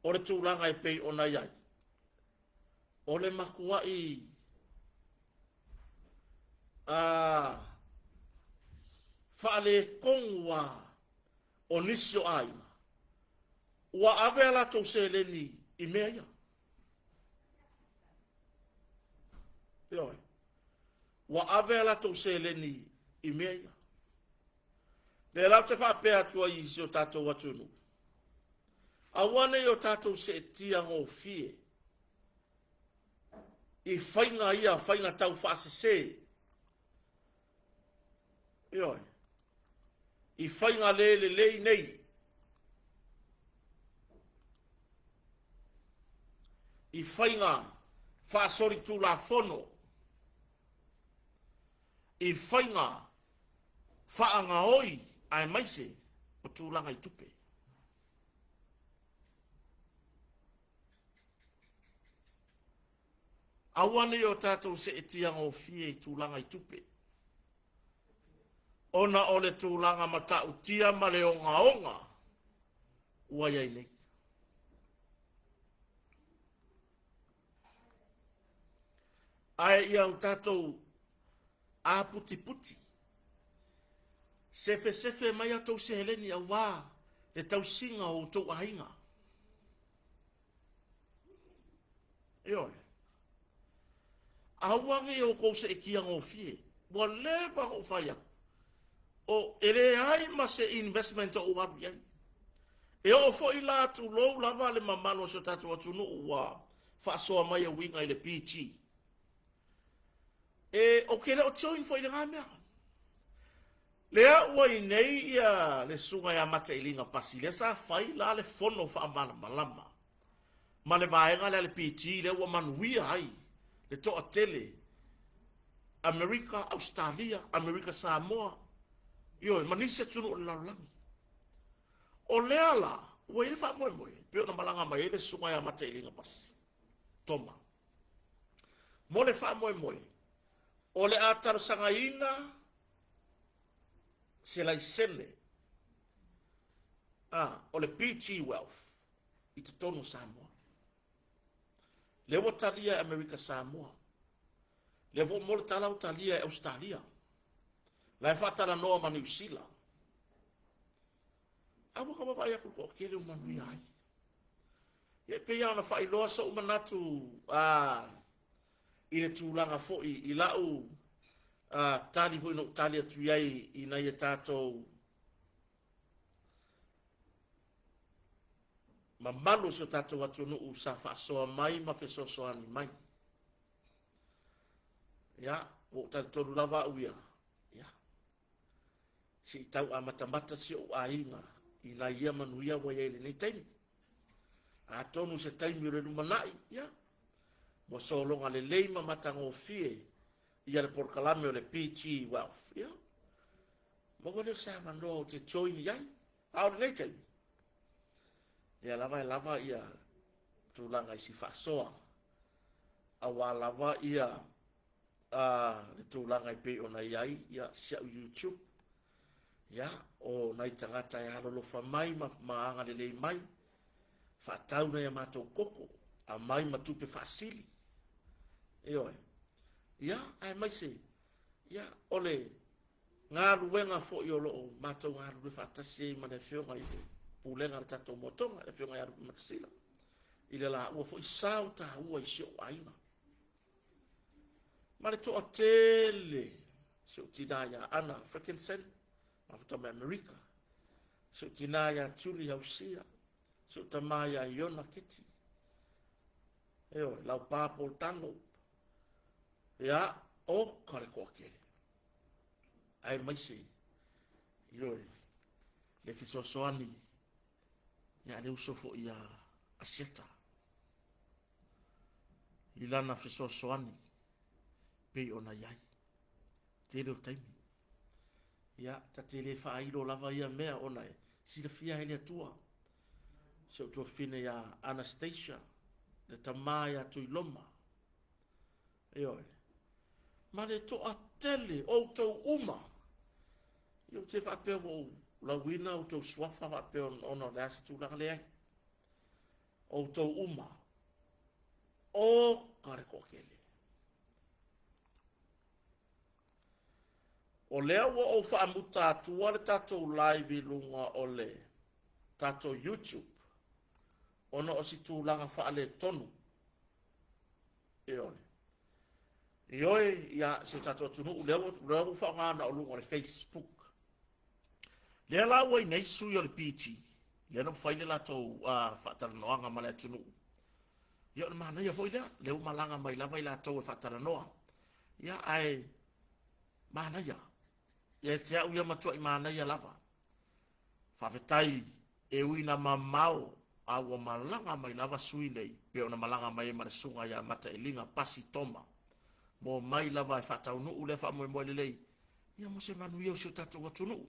o le tulaga e pei ona i ai, o le matuai a faaletonu a o nisi o aiga ua ave a latou seleni i mea ia. Ioe. Ua ave a latou seleni i mea ia. Lea la ou te faapea atu ai i si o tatou atunuu, aua ne i o tatou seetia gofie i faiga ia, faiga taufaasese, ioe, i faiga le lelei nei. I faiga faasolitulafono, i faiga faagaoi aemaise o tulaga i tupe. Aua ne i o tatou seetia gofie i tulaga i tupe, ona o le tulaga matautia ma le ogaoga ua i ai nei. Ae ia o tatou aputiputi, sefesefe mai a outou seleni auā le tausiga o outou aiga. Ioe. Aua ne i outou seetia gofie. Ua leva ona ou fai atu. O, e leai ma se investment o ou alu i ai. E oo foi la tulou lava le mamalu o si o tatou atunuu ua faasoa mai e uiga i le PG. E, ou te le o join foi i lena mea. Lea ua i nei ia le susuga ia Matailiga Pasi, lea sa fai la le fono faamalamalama ma le vaega lea a le PG lea ua manuia ai le toatele Amerika, Ausetalia, Amerika Samoa, ioe, ma nisi atunuu o le lalolagi. O lea la, ua i ai le faamoemoe, pei ona malaga mai ai le susuga ia Matailiga Pasi Toma. Mo le faamoemoe, o le a talosagaina se laisene a, o le PG Wealth i totonu o Samoa. Lea ua talia e Amerika Samoa. Lea foi mo le tala ua talia e Ausetalia. La e faatalanoa ma Niu Sila. A ua ka vaavaai atu i le toatele ua manuia ai. Ia e pei lava ona faailoa so'u manatu a i le tulaga foi i la'u tali foi na ou tali atu i ai i nai a tatou. mamalu o si o tatou atunuu sa faasoa mai ma fesoasoani mai. Ia, ua ou talitonu lava au ia, ia, se i tau amatamata si ou aiga i nai ia manuia ua i ai i lenei taimi. Atonu se taimi o le lumanai, ia, ua sologa lelei ma matagofie ia le polokalame o le PG Wealth. Ia, maua lea o se avanoa ou te join i ai. A o lenei taimi, lea lava e lava ia tulaga i si faasoa, aua lava ia le tulaga e pei ona i ai ia si au YouTube. Ia, o nai tagata e alolofa mai ma, ma agalelei mai, faatau nai a matou koko, aumai ma tupe faasili. Ioe. Ia, aemaise, ia, o le galuega foi o lo o matou galulue faatasi ai ma le Afioga i le Pulega a le tatou Moatoga, le Afioga ia Lupe Matasila, i le laua foi sao taua i si ou aiga. Ma le toatele, si ou tinā ia Ana Frickenson, mafuta mai Amerika, si ou tinā ia Julie Hausia, si ou tamā ia Iona Keti, ioe, Laupa Paul Dunlop, ia, o ka le toatele. Aemaise, ioe, le fesoasoani ia le uso foi ia Asiata i lana fesoasoani pei ona i ai. Tele o taimi. Ia, ta te le faailo lava ia mea ona e silafia ai le Atua. Si ou tuafafine ia Anastasia, le tama ia Tuiloma. Ioe. Ma le toatele o outou uma. Ia ou te faapea ua ou lauina outou suafa faapea ona o le a se tulaga leai. Outou uma. O ka le toatele. O lea ua ou faamuta atua le tatou live i luga o le tatou YouTube ona o si tulaga faaletonu. Ioe. Ioe, ia, si o tatou atunuu, lea ua, lea ua faaaoga na o luga o le Facebook. Lea la ua i nei sui o le PG, lea na fai le latou faatalanoaga ma le atunuu. Ia o le manaia foi lea, lea ua malaga mai lava i latou e faatalanoa. Ia ae manaia. Ia te au ia matuai manaia lava. Faafetai e ui ina mamao a ua malaga mai lava sui nei pei ona malaga mai ai ma le susuga ia Matailiga Pasi Toma mo mai lava e faataunuu lea faamoemoe lelei ia mo se manuia o si o tatou atunuu.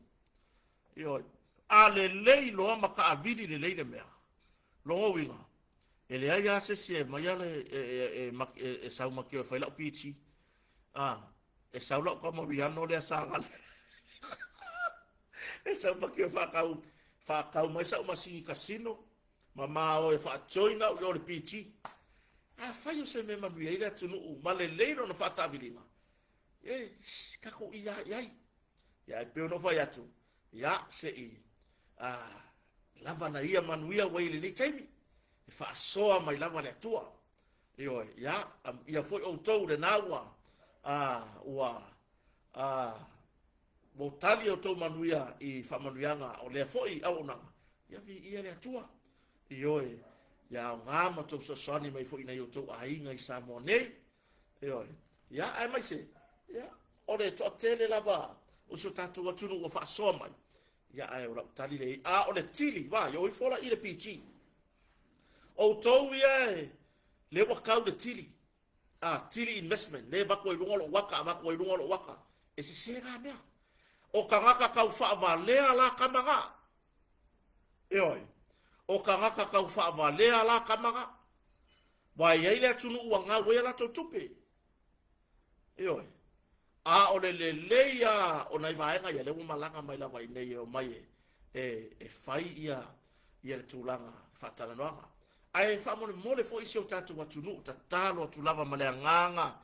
Ioe. A lelei loa ma taavili lelei le mea, lona uiga, e leai lava se isi e aumaia le, e, e, e, e, e sau ma e fai lau PG. Ah, e sau lau Camoriano lea sa gale. e sau ma e whakau, whakau mai sau masini casino, ma ma o e wha-join au i o le PG. A fai o se mea manuia i le atunuu, ma lelei lona faataaviliga, e, tatou ia i ai. Ia, e pei ona ou fai atu, ia, se i, a, lava na ia manuia ua i lenei taimi, e faasoa mai lava le Atua. Ioe, ia, ia foi outou lena ua, a, ua, a, ua tali outou manuia i faamanuiaga o lea foi auaunaga, ia viia le Atua. Ioe, ia aoga ma tou fesoasoani mai foi i nai outou aiga i Samoa nei. Ioe. Ia, aemaise, ia, o le toatele lava o si o tatou atunuu ua faasoa mai. Ia, ae o lau tali lea, a o le tili, va, ia o ifo la i le PG. Outou ia e, le ua kau le tili, a, tili investment, le avatu ai luga o lou aka, avatu ai luga o lou aka, e sese na mea. O tagata tau faavalea la tama na. Ioe. O tagata tau faavalea la tama na. Aua e i ai le atunuu ua gau ai a latou tupe. Ioe. A o le lelei lava o nai vaega ia, lea ua malaga mai lava i inei e omai e, e, e fai ia, ia le tulaga faatalanoaga. Ae faamolemole foi si o tatou atunuu, tatalo atu lava ma le agaga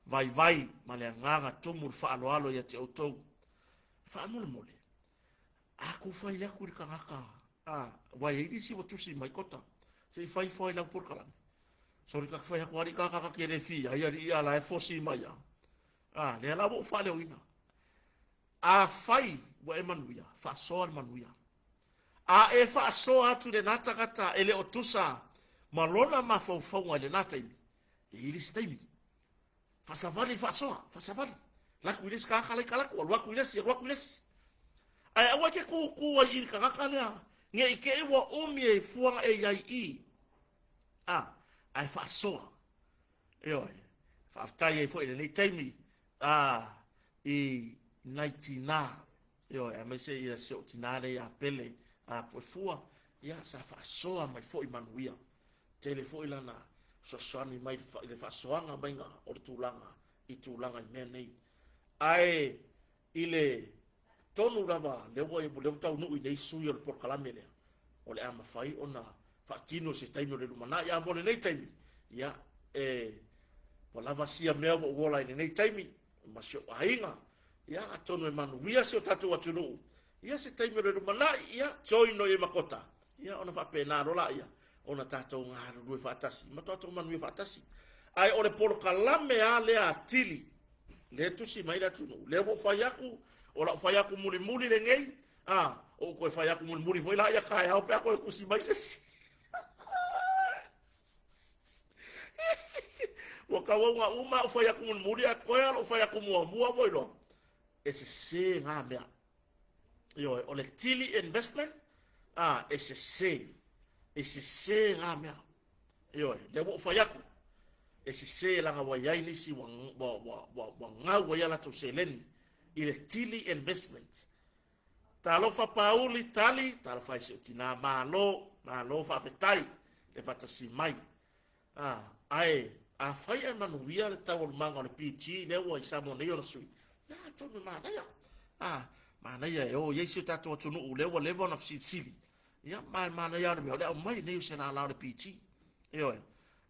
vaivai, ma le agaga tumu le faaaloalo ia te outou. Faamolemole, a kou fai atu i le tagata, a, aua e i ai nisi ua tusi mai, Kota, se i fai ifo ai lau polokalame. Sorry, ka fai atu alii ka ka ke le fi ai alii a la e fosi mai a. A, lea la ua ou faaleoina. A fai ua e manuia, faasoa le manuia. A e faasoa atu i lena tagata e le o tusa ma lona mafaufauga i lena taimi, e i ai le isi taimi. Faasavali le faasoa, faasavali. Laku i le isi tagata laika laku, alu atu i le isi, alu atu i le isi. Ae aua e te kūkū ai i le tagata lea, ne i te i ua umi e fuaga e i ai i. A, ae faasoa. Ioe, faafetai ai foi i lenei taimi, a, i nai tinā, ioe, aemaise ia si ou tinā lea ia Pele, a Puefua, ia, sa faasoa mai foi manuia. Tele foi lana fesoasoani mai i le faasoaga maiga o le tulaga i tulaga i mea nei. Ae i le tonu lava lea ua, lea ua taunuu i nei sui o le polokalame lea, o le a mafai ona faatino se taimi o le lumanai. A mo lenei taimi, ia, e, ua lava sia mea ua ou ola i lenei taimi, ma si ou aiga, ia, atonu e manuia si o tatou atunuu, ia se taimi o le lumanai, ia, join no i Makota, ia, ona faapena loa laia, ona tatou galulue faatasi, ma tatou manuia faatasi. Ae o le polokalame lava lea a Tili, lea e tusi mai le atunuu, lea ua ou fai atu, o lau fai atu mulimuli lenei, a, o ou toe fai atu mulimuli foi laia taeao pe a toe tusi mai se isi. Ua tauau uma au fai atu mulimuli, ae toe lava lou fai atu muamua ua iloa, e sese na mea. Ioe, o le Tili Investment, a, e sese, e sese na mea. Ioe, lea ua ou fai atu, e sese leaga ua i ai nisi ua, ua, ua, ua, ua gau ai a latou seleni i le Tili Investment. Talofa Pauli, tali, talofa i si ou tinā, malo, malo faafetai le faatasi mai. A, ae afai ae manuia le taualumaga o le PG lea ua i Samoa nei ona sui, ia atonu e manaia. A, manaia e o i ai si o tatou atunuu lea ua leva ona fesilisili. Ia, ma e manaia o le mea, o le aumai nei o se lala o le PG. Ioe,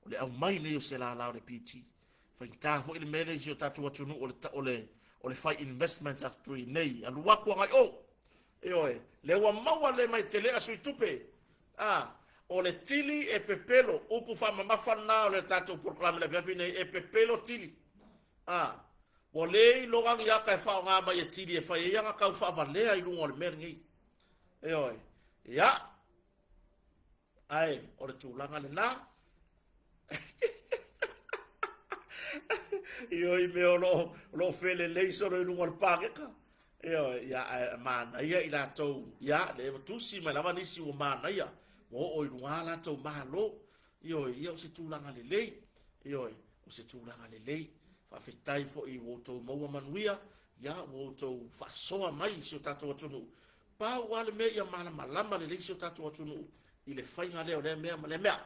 o le aumai nei o se lala o le PG. Faigata foi le mea lea i si o tatou atunuu o le, o le, o le fai investment atu i nei, alu atu agai o. Ioe, lea ua maua le mai telea sui tupe. A, o le tili e pepelo, upu faamamafa lena o le tatou polokalame le afiafi nei, e pepelo tili. A, ua le iloga ni ata e faaaoga mai e tili e fai ai ana tau faavalea i luga o le mea lenei. Ioe, ia, Ae o le tulaga lena. Ioe, mea o lo o felelei solo i luga o le paketa. Ioe, ia, ae manaia i latou, ia, le ua tusi mai lava nisi ua manaia, ua oo i luga latou malo. Ioe, ia o se tulaga lelei. Ioe, o se tulaga lelei. Faafetai foi ua outou maua manuia, ia, ua outou faasoa mai i si o tatou atunuu. Pau lava le mea ia malamalama lelei si o tatou atunuu i le faiga lea o lea mea ma lea mea.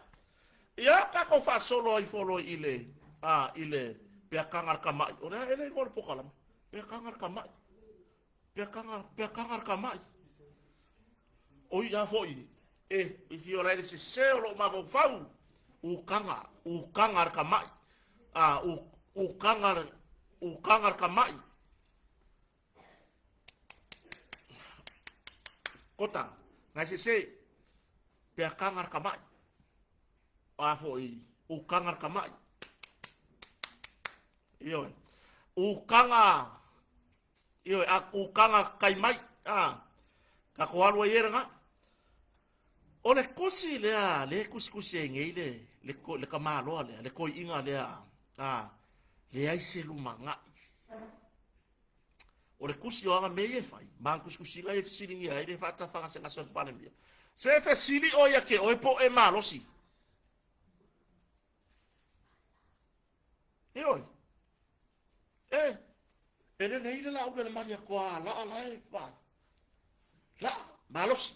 Ia tatou faasolo ai folo i le a i le peakaga le kamai. O le a ele igoa le pokalama. Peakaga le kamai. Peakaga peakaga le kamai. O ia foi e i fio lai le sese o lou mafaufau. Ukaga, ukaga le kamai. A u ukaga ukaga le kamai. Kota, ngai sese, peakaga le kamai. A foi, ukaga le kamai. Ioe. Ukaga, ioe, a ukaga kai mai. A, ka ko alu ai era nga. O le kusi lea, le kusikusi ai nei le, le, le kamaloa lea, le koiiga lea, a, leai se lumanai. O le kusi o aga mea ia e fai, ma ana kusikusiga ia e fesiligia ai le faatafagasegase o le Palemia. Se fesili oe ia te oe po o e malosi. Ioe. E, e lelei le laule le mali atoa laa la e pa. Laa, malosi.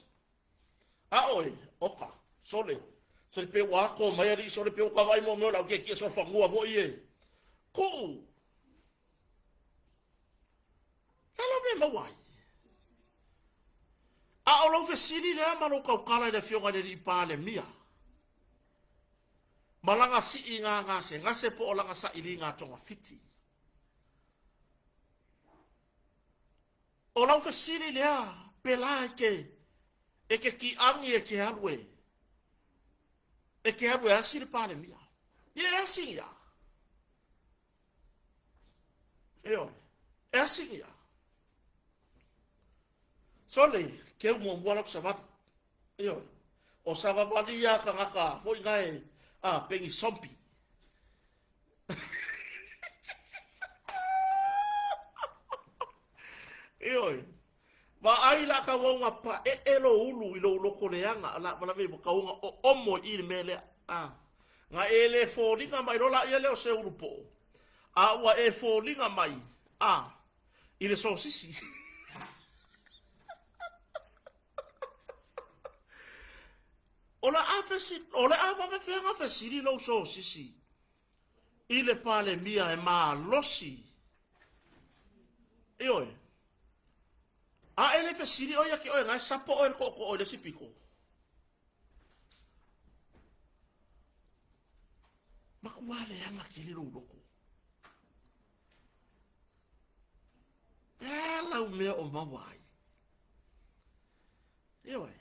A oe, oka, sole, sole pe ua ako mai alii sole pe ua kawai mo mea o lau keiki e sole fanua foi e. Kuu. Lalo mea maua ai. A o lou fesili lea ma lou tautala i le Afioga i le Alii Palemia, ma lana siiga gasegase po o lana sailiga togafiti. O lau fesili lea, pela e ke, e ke kiagi e ke alu e, e ke alu e asi le Palemia. Ia e asi ia. Ioe, e asi ia. Sole, keu muamua lau savali. Ioe. O savavali ia tagata foi na e a pengi sompi. Ioe. Vaai la kauauga pae'e lou ulu i lou loko leaga, la valawe ua kauauga oomo i i le mea lea. A. Na e le foliga mai loa laia lea o se ulu po'o, a ua e foliga mai, a, i le sosisi. O le a fesi, o le a faafefea na fesili lou sosisi i le Palemia e malosi. Ioe. A e le fesili oe ia te oe na e sapo oe le tootoo i le isi pito. Matua leaga tele lou loto. E a lau mea o maua ai? Ioe.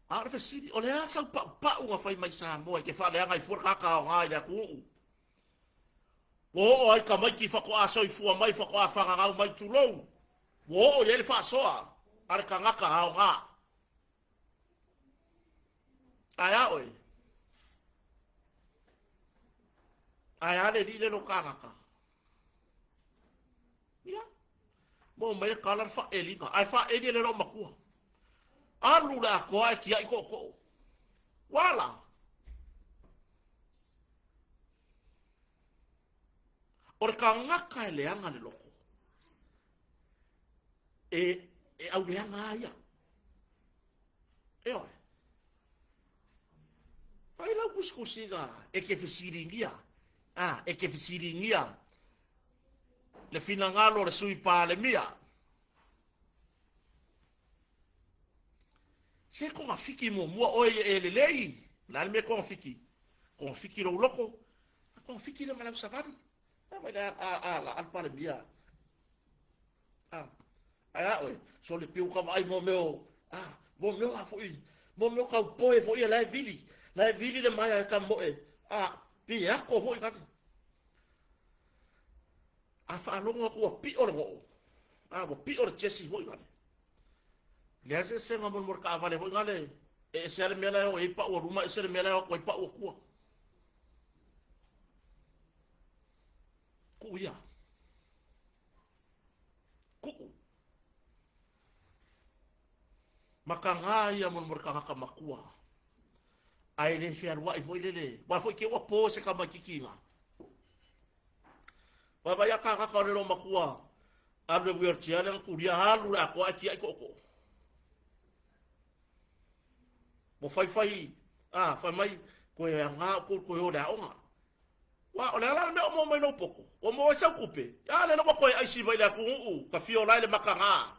A o le fesili, o le a sau paupau na fai mai Samoa e te faaleaga ai fua le tagata aoga i le atunuu? Ua oo ai tamaiti faatoa soifua mai, faatoa fananau mai, tulou, ua oo i ai le faasoa a le tagata aoga. Ae a oe? Ae a le alii le lo tagata? Ia, maua mai le tala le faaeliga, ae faaeli e le loomatua. Alu le atoa ae tiai tootoo. Ua la. O le tagata e leaga le loto, e, e auleaga a ia. Ioe. Fai lau tusitusiga e te fesiligia, a, e te fesiligia le finagalo o le Sui Palemia. Se togafiti muamua oe ia e lelei. O le a le mea e togafiti? Togafiti lou loto, a togafiti le ma lau savali. A vai le a, a, a, a, a le Palemia. A, ae a oe, sole piu ka vaai mo mea o, a, mo mea o a foi, mo mea o kaupoe foi e la e vili, la e vili le maea e ka moe, a, pi ako foi kani. A faalogo atu ua piʻo le goo, a ua piʻo le chassis foi lale. Leai se eseesega mo le taavale foi lale, e ese lava le mea la e o ai pau a luma, ese le mea la e o atu ai pau a tua. Kuu ia. Kuu. Makaga ia mo le tagata matua. Ae le fealuai foi lele. Ua foi ke ua po se tamaitiiti ina. Vaavaai a kānaka o le loomatua alu i le wheelchair lea na tulia alu le atoa ae tiai tootoo. Ua faifai, a, fai mai, koe aga outou toe o i le aoga. Ua, o le a la le mea o maua mai lou poto? Ua maua ai sau tupe? A lele ua toe aisi mai le atunuu, ka fio la i le makaga.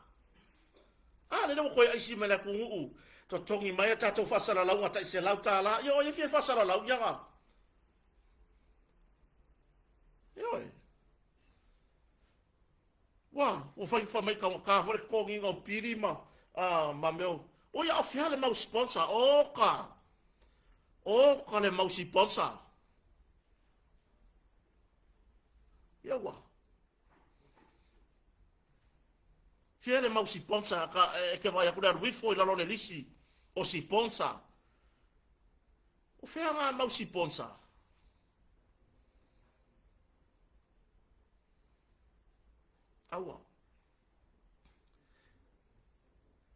A lele ua toe aisi mai le atunuu, totogi mai a tatou faasalalauga tai $100. Ia o ai e fia faasalalau ia ga? Ioe. Ua, ua fai fai mai taugata foi le totogiina o pili ma, a, ma mea o, o ia o fea le mau sponsor, oka, oka le mau sponsor. Ia ua. Fea le mau sponsor, ka, e ke vai aku le alu ifo i lalo le lisi o sponsor. O fea ngā mau sponsor? Aua.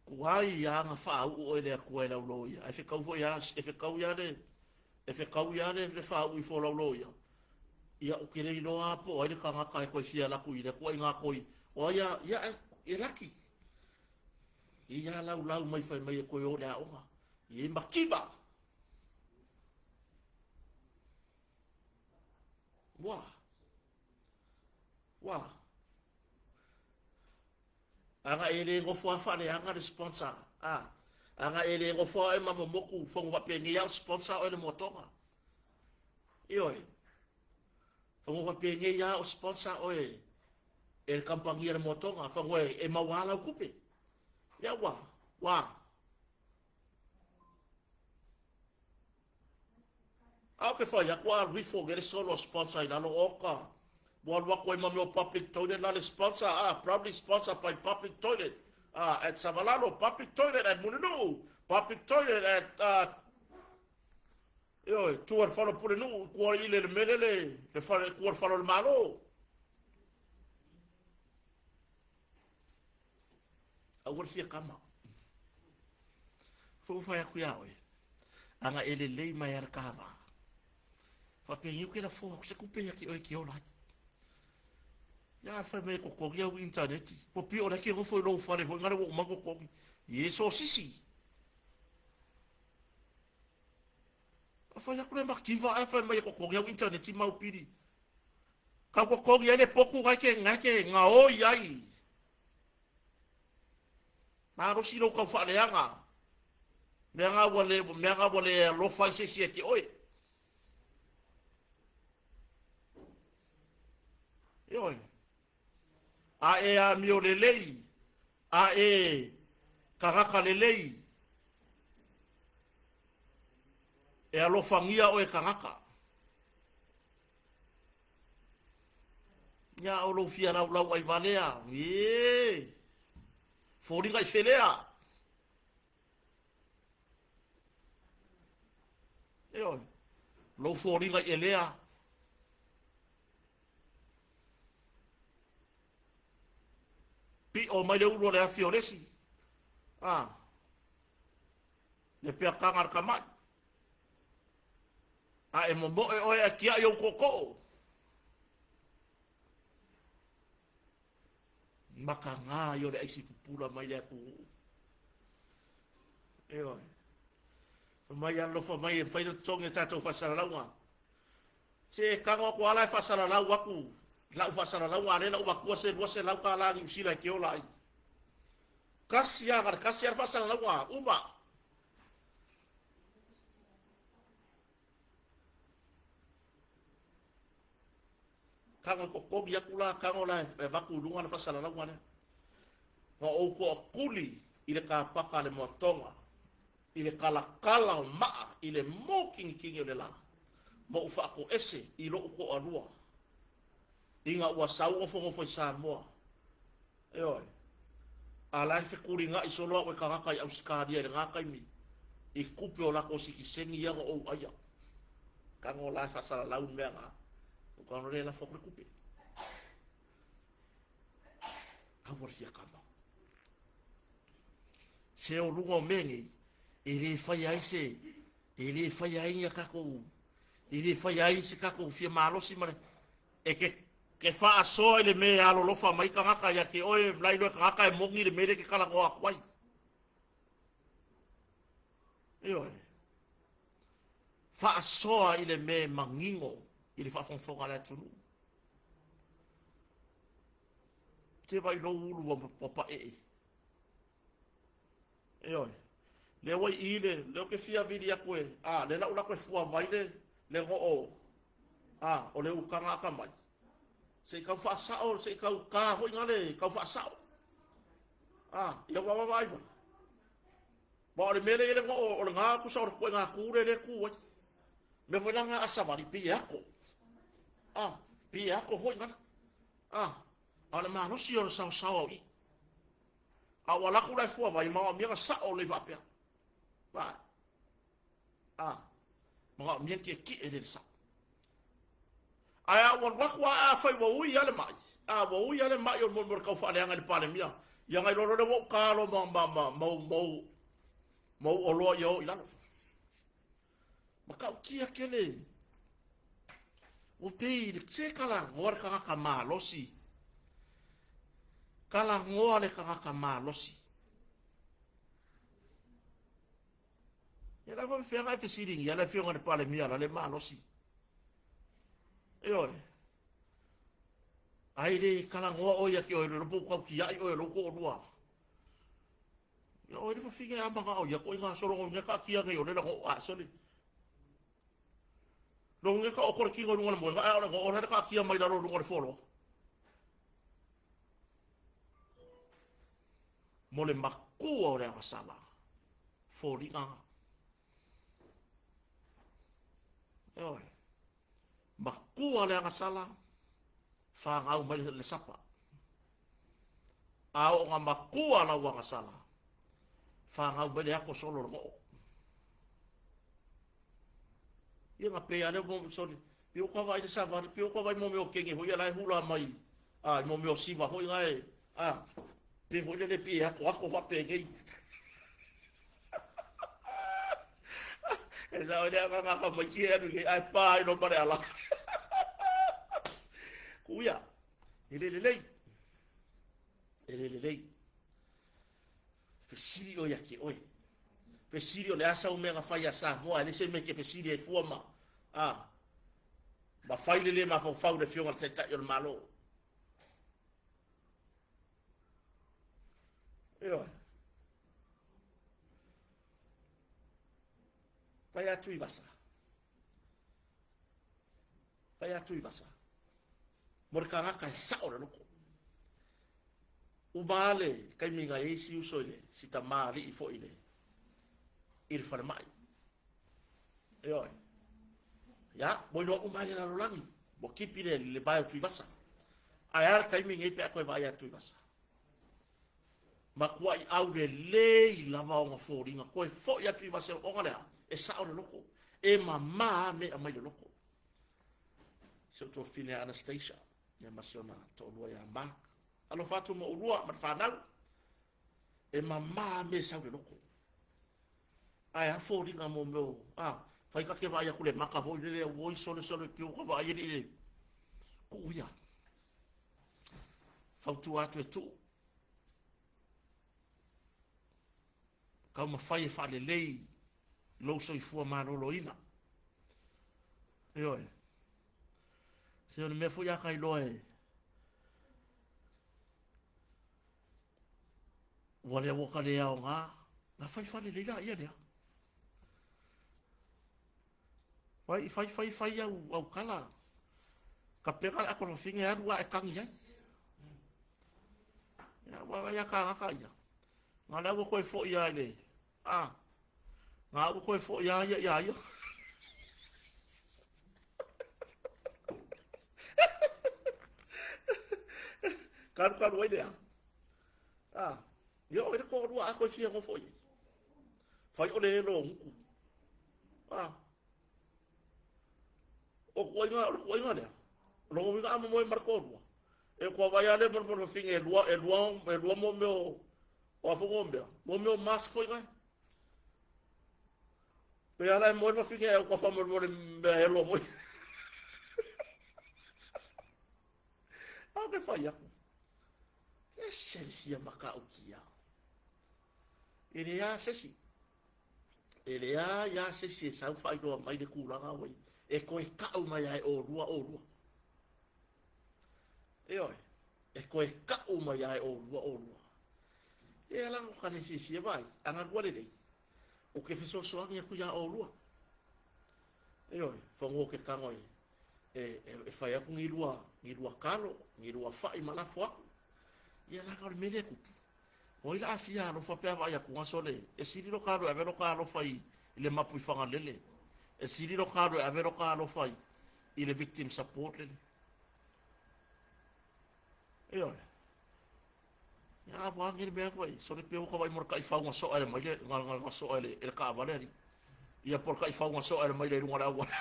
Kuai ia nga whaau oe le Atua e lau loia. E whekau foi a, e whekau ia le, e whekau ia le, le whaau i fo lau loia. Ia o ke rei loa po ai le kangaka e koe fia laku i le Atua i ngā koi. O ai a, ia e, e laki. Ia lau lau mai whai mai e koe o le aonga. Ia i makiva. Ua. Ua. Aga e le nofo a faaleaga le sponsor. A. Aga e le nofo a e mamomoku fongo faapeni au sponsor oe le moatoga. Ioe. Fongo faapeni au sponsor oe e le kampani le moatoga. Fongo e, e maua lau kupe. Ia ua. Ua. A o ke fai aku a alu ifo le solo sponsor i lalo oka. Ua alu aku ai ma mea o public toilet la le sponsor, ah, proudly sponsored by public toilet. at Savalalo, public toilet at Mulinuu, public toilet at uh, Ioe, tua le fale o Pulenuu, kua i le le mele le, le fale, kua le fale o le Malo. Aua le fia kama. Fo fai aku ia oe. Anga e lelei mai ala ka va. Fa pe ngiu ke la fo se kupe ia ki oe ki ola. Ia fai mai ko kogi au interneti. Ko pi o le ke ngofo i lou fale fo ngare wo mango kogi. Ye so sisi. A fai aku le makiva ae fai mai e kokogi au interneti mau pili. Kau kokogi ai le poku ngai ke ngai ke ngaoi ai. Malosi lou kau faaleaga. Mea nga ua le mea nga ua le alofa ai se isi ia te oe. Ioe. A e amio lelei, a e tagata lelei, e alofagia oe tagata. Ia o lou fia laulau ai valea, e foliga i felea. Ioe, lou foliga i elea. Piʻo mai le ulu o le afi o le isi. A. Le peakaga le kamaʻi. A e momoe oe a kiaʻi ou koʻokoʻo. Makagā i o le aisi pupula mai le atunuu. Ioe. Fai mai alofa mai e mafai ona totogi a tatou faasalalauga. Se e tago aku ala e faasalalau aku lau faasalalauga a lea na ou avatua se 200 tala Niu Sila e te ola ai. Kasi a, na kasi a le faasalalauga, uma. Tago e totogi aku la, tago la e avatu i luga le faasalalauga lea. Na ou toatuli i le kapaka a le moatoga. i le kalakala o maa i le mōkinikini o le lā, ma ou faatoese i loʻu toalua ina ua sau nofonofo i Samoa. Ioe. A la e fekulinaʻi solo aʻu e kanaka i Ausikalia i lena taimi i tupe o lakou sitiseni ia na ou ʻaia. Tago la e faasalalau le mea na, ou tago lea e lafo atu le tupe. Aua le fia kama. Se o luga o mea nei, e le faia ai se, e le faia ai ni a tatou, e le faia ai se tatou fia malosi ma le, e ke, ke faasoa i le mea e alolofa mai tagata ia te oe, la iloa e tagata e moni le mea lea e te talanoa atu ai. Ioe. Faasoa i le mea e manino i le faafogafoga a le atunuu. Te vai lou ulu ua, ua paee. Ioe. Lea ua i le, lea ou te fia vili atu e, a, lea la ou lako e fua vai le, le goo, a, o le utaga akamai. Se i tau faasao, se i tau tā foi ngā le tau faasao. A, ia ua vaavaai mai. Ma o le mea lea i le goo, o le ngā kusa o le koe ngā kū le le kū ai. Mea foi la ngā asavali, pi e ako. A, pi e ako foi ngana. A, a o le malosi o le saosao au i. A ua laku la e fua vai, ma o mea sa'o le faapea. Vai. A, ma o mea ke ki e le sa'o. Ae a ua alu atu a afai ua ui a le maʻi, a ua ui a le maʻi o le mo le tau faaleaga i le Palemia, ia ngai loa lea ua ou talo ma ma ma ma ou ma ou ma ou oloa ia o i lalo. Matautia tele. Ua pei le se kalagoa le tagata malosi. Kalagoa le tagata malosi. Ia la faafefea e fesiligia le afioga i le Palemia la le malosi. Ioe. Ai le kalagoa oe ia te oe, le po kau kiai oe lou toalua. Ia oe le fafine a manao ia ko inga solo ngo ka kia ngai ole la ngo a sole. Lo nge ka o kore kingo lunga le moenga a ole ngo ole ka kia mai lalo lunga le folo. Mo le makua o le agasala. Foliga. Ioe. Makua le agasala, whāngau mai le sapa. A oo nga makua lau agasala, fanau mai le ako solo le goo. Ia nga pe ale mo soli. Pio ka vai le savali, pio ka vai mo meo kenge hoi ala e hula mai. A mo meo siva hoi nga e. A pe hoi le le pie ako ako fa pe ngei. E sa ole anga nga ka mai ki anu ke ai pa i no mare ala. Kuia. E le lelei. E le lelei. Fesili o ia ke oe. Fesili o le asa o mea fai a Samoa, e le se mea ke fesili e fua ma, a, ma fai le le mafaufau le fioga le taitai o le malo. Ioe. Fai atu i vasa. Fai atu i vasa. Mo le kangaka e sao le loko. Uma le kaimi nga isi uso i le sita maali'i foi i le i le falemai. Ioe. Ia, mo iloa uma ai le lalolagi, ua kipi le le vae o Tuivasa. Ae a le taimi nei pe a toe vaai atu Tuivasa? Matuai aulelei lava ona foliga, toe foi atu Tuivasa ona lea, e sao le loko, e mama me aumai le loko. Si ou tuafafine ia Anastasia, ia ma si ona toalua ia Mark. Alofa atu mo ulua ma le fanau. E mama me sau le loko. Ae a foliga mo mea o, a, fai ka ke vaai aku le maka foi lele, oi sole sole piu ka vaai ali le kuu ia. Fautua atu e tuu. Taumafai e faalelei lou soifua maloloina. Ioe. Se o le mea foi a ka iloa e Ua lea ua ka le aoga, na fai faalelei laia lea. Fai, fai, fai, fai au, au kala. Ka pega le ako fafine e alu a e kagi ai. Ia, ua ia kāgaka ia. Ngā lea ua koe foi ai le, a, ngā ua koe foi a ia ia ia. Kalu kalu ai lea. Ah, ia o le ko rua a koe fia ngofo i. Fai o le elo nguku. Ah. O kuaiga, o le kuaiga lea. Longo winga a moe mar ko rua. E kua vai ale mo mo finge e lua e lua e lua mo meo o afu mo mea. Mo meo mask ko inga. Pe ala e moe fafine e kua fa mo mo mea elo foi. A ke fai aku. Ese le fia matautia. E le a sesi. E le a ia sesi e sau faailoa mai le kulaga ua i. E koe kau mai ai o lua o lua. E oe, e koe kau mai ai o lua o lua. E ala o ka le fiafia vai, anga lua lelei. O ke fesoasoani aku iā ʻolua. Ioe, fagua ke kago e, e, e, e fai aku ni lua, ni lua kalo, ni lua fa'i ma lafo aku. Ia laka o le mea lea e kupu. O ai la a fia alofa pe a vaai aku gaso le, e sili lo ka alu e ave lo ka alofa i, i le mapu i Fagalele. E sili lo ka alu e ave lo ka alofa i, i le victim support lele. Ioe. Ia ua age le mea koe, sole pe o ka vai mo le taifau nga soa ele mai le nga nga nga soa ele ele kaavale ali. Ia po le taifau nga soa ele mai le lunga le auala.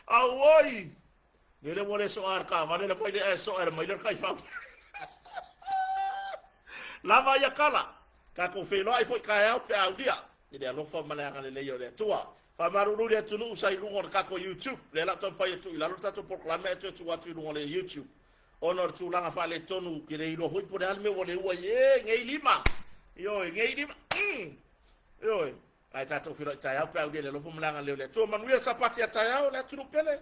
Auoi! Lele ua le soa le kaavale le mai le ae soa ele mai le taifau. Lava ia kala. Tatou feiloai foi taeao pe a aulia i le alofa ma le agalelei o le Atua. Faamalulu i le atunuu sa i luga o le tatou YouTube. Lea la taumafai e tuu i lalo le tatou polokalame ae toe tuu atu i luga o le YouTube. Ona o le tulaga faaletonu ou te le iloa foi po o le a le mea ua le ua ai. E, nei lima! Ioe, nei lima! Ioe. Ae tatou feiloai taeao pe a aulia i le alofa ma le agalelei o le Atua. Manuia le Sapati a taeao le atunuu pele.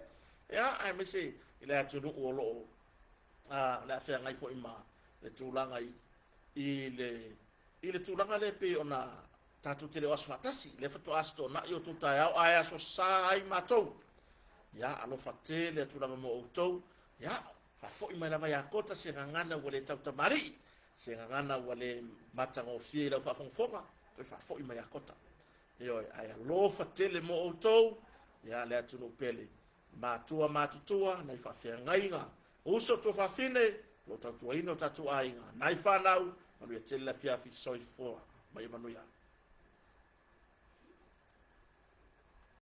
Ia, aemaise i le atunuu o lo o le a feagai foi ma le tulaga i i le i le tulaga lea pei ona tatou te le o aso faatasi, lea faatoa aso toonai o outou taeao, ae aso sa ai matou. Ia, alofa tele atu lava mo outou. Ia, faafoi mai lava ia Kota se gagana ua le tautamalii, se gagana ua le matagofie i lau faafogafoga, toe faafoi mai ia Kota. Ioe, ae alofa tele mo outou, ia le atunuu pele, matua matutua, nai faafeagaiga, Uso tuafafine, o lo o tautuaina o tatou aiga. Nai fanau, manuia tele le afiafi, soifua ma ia manuia.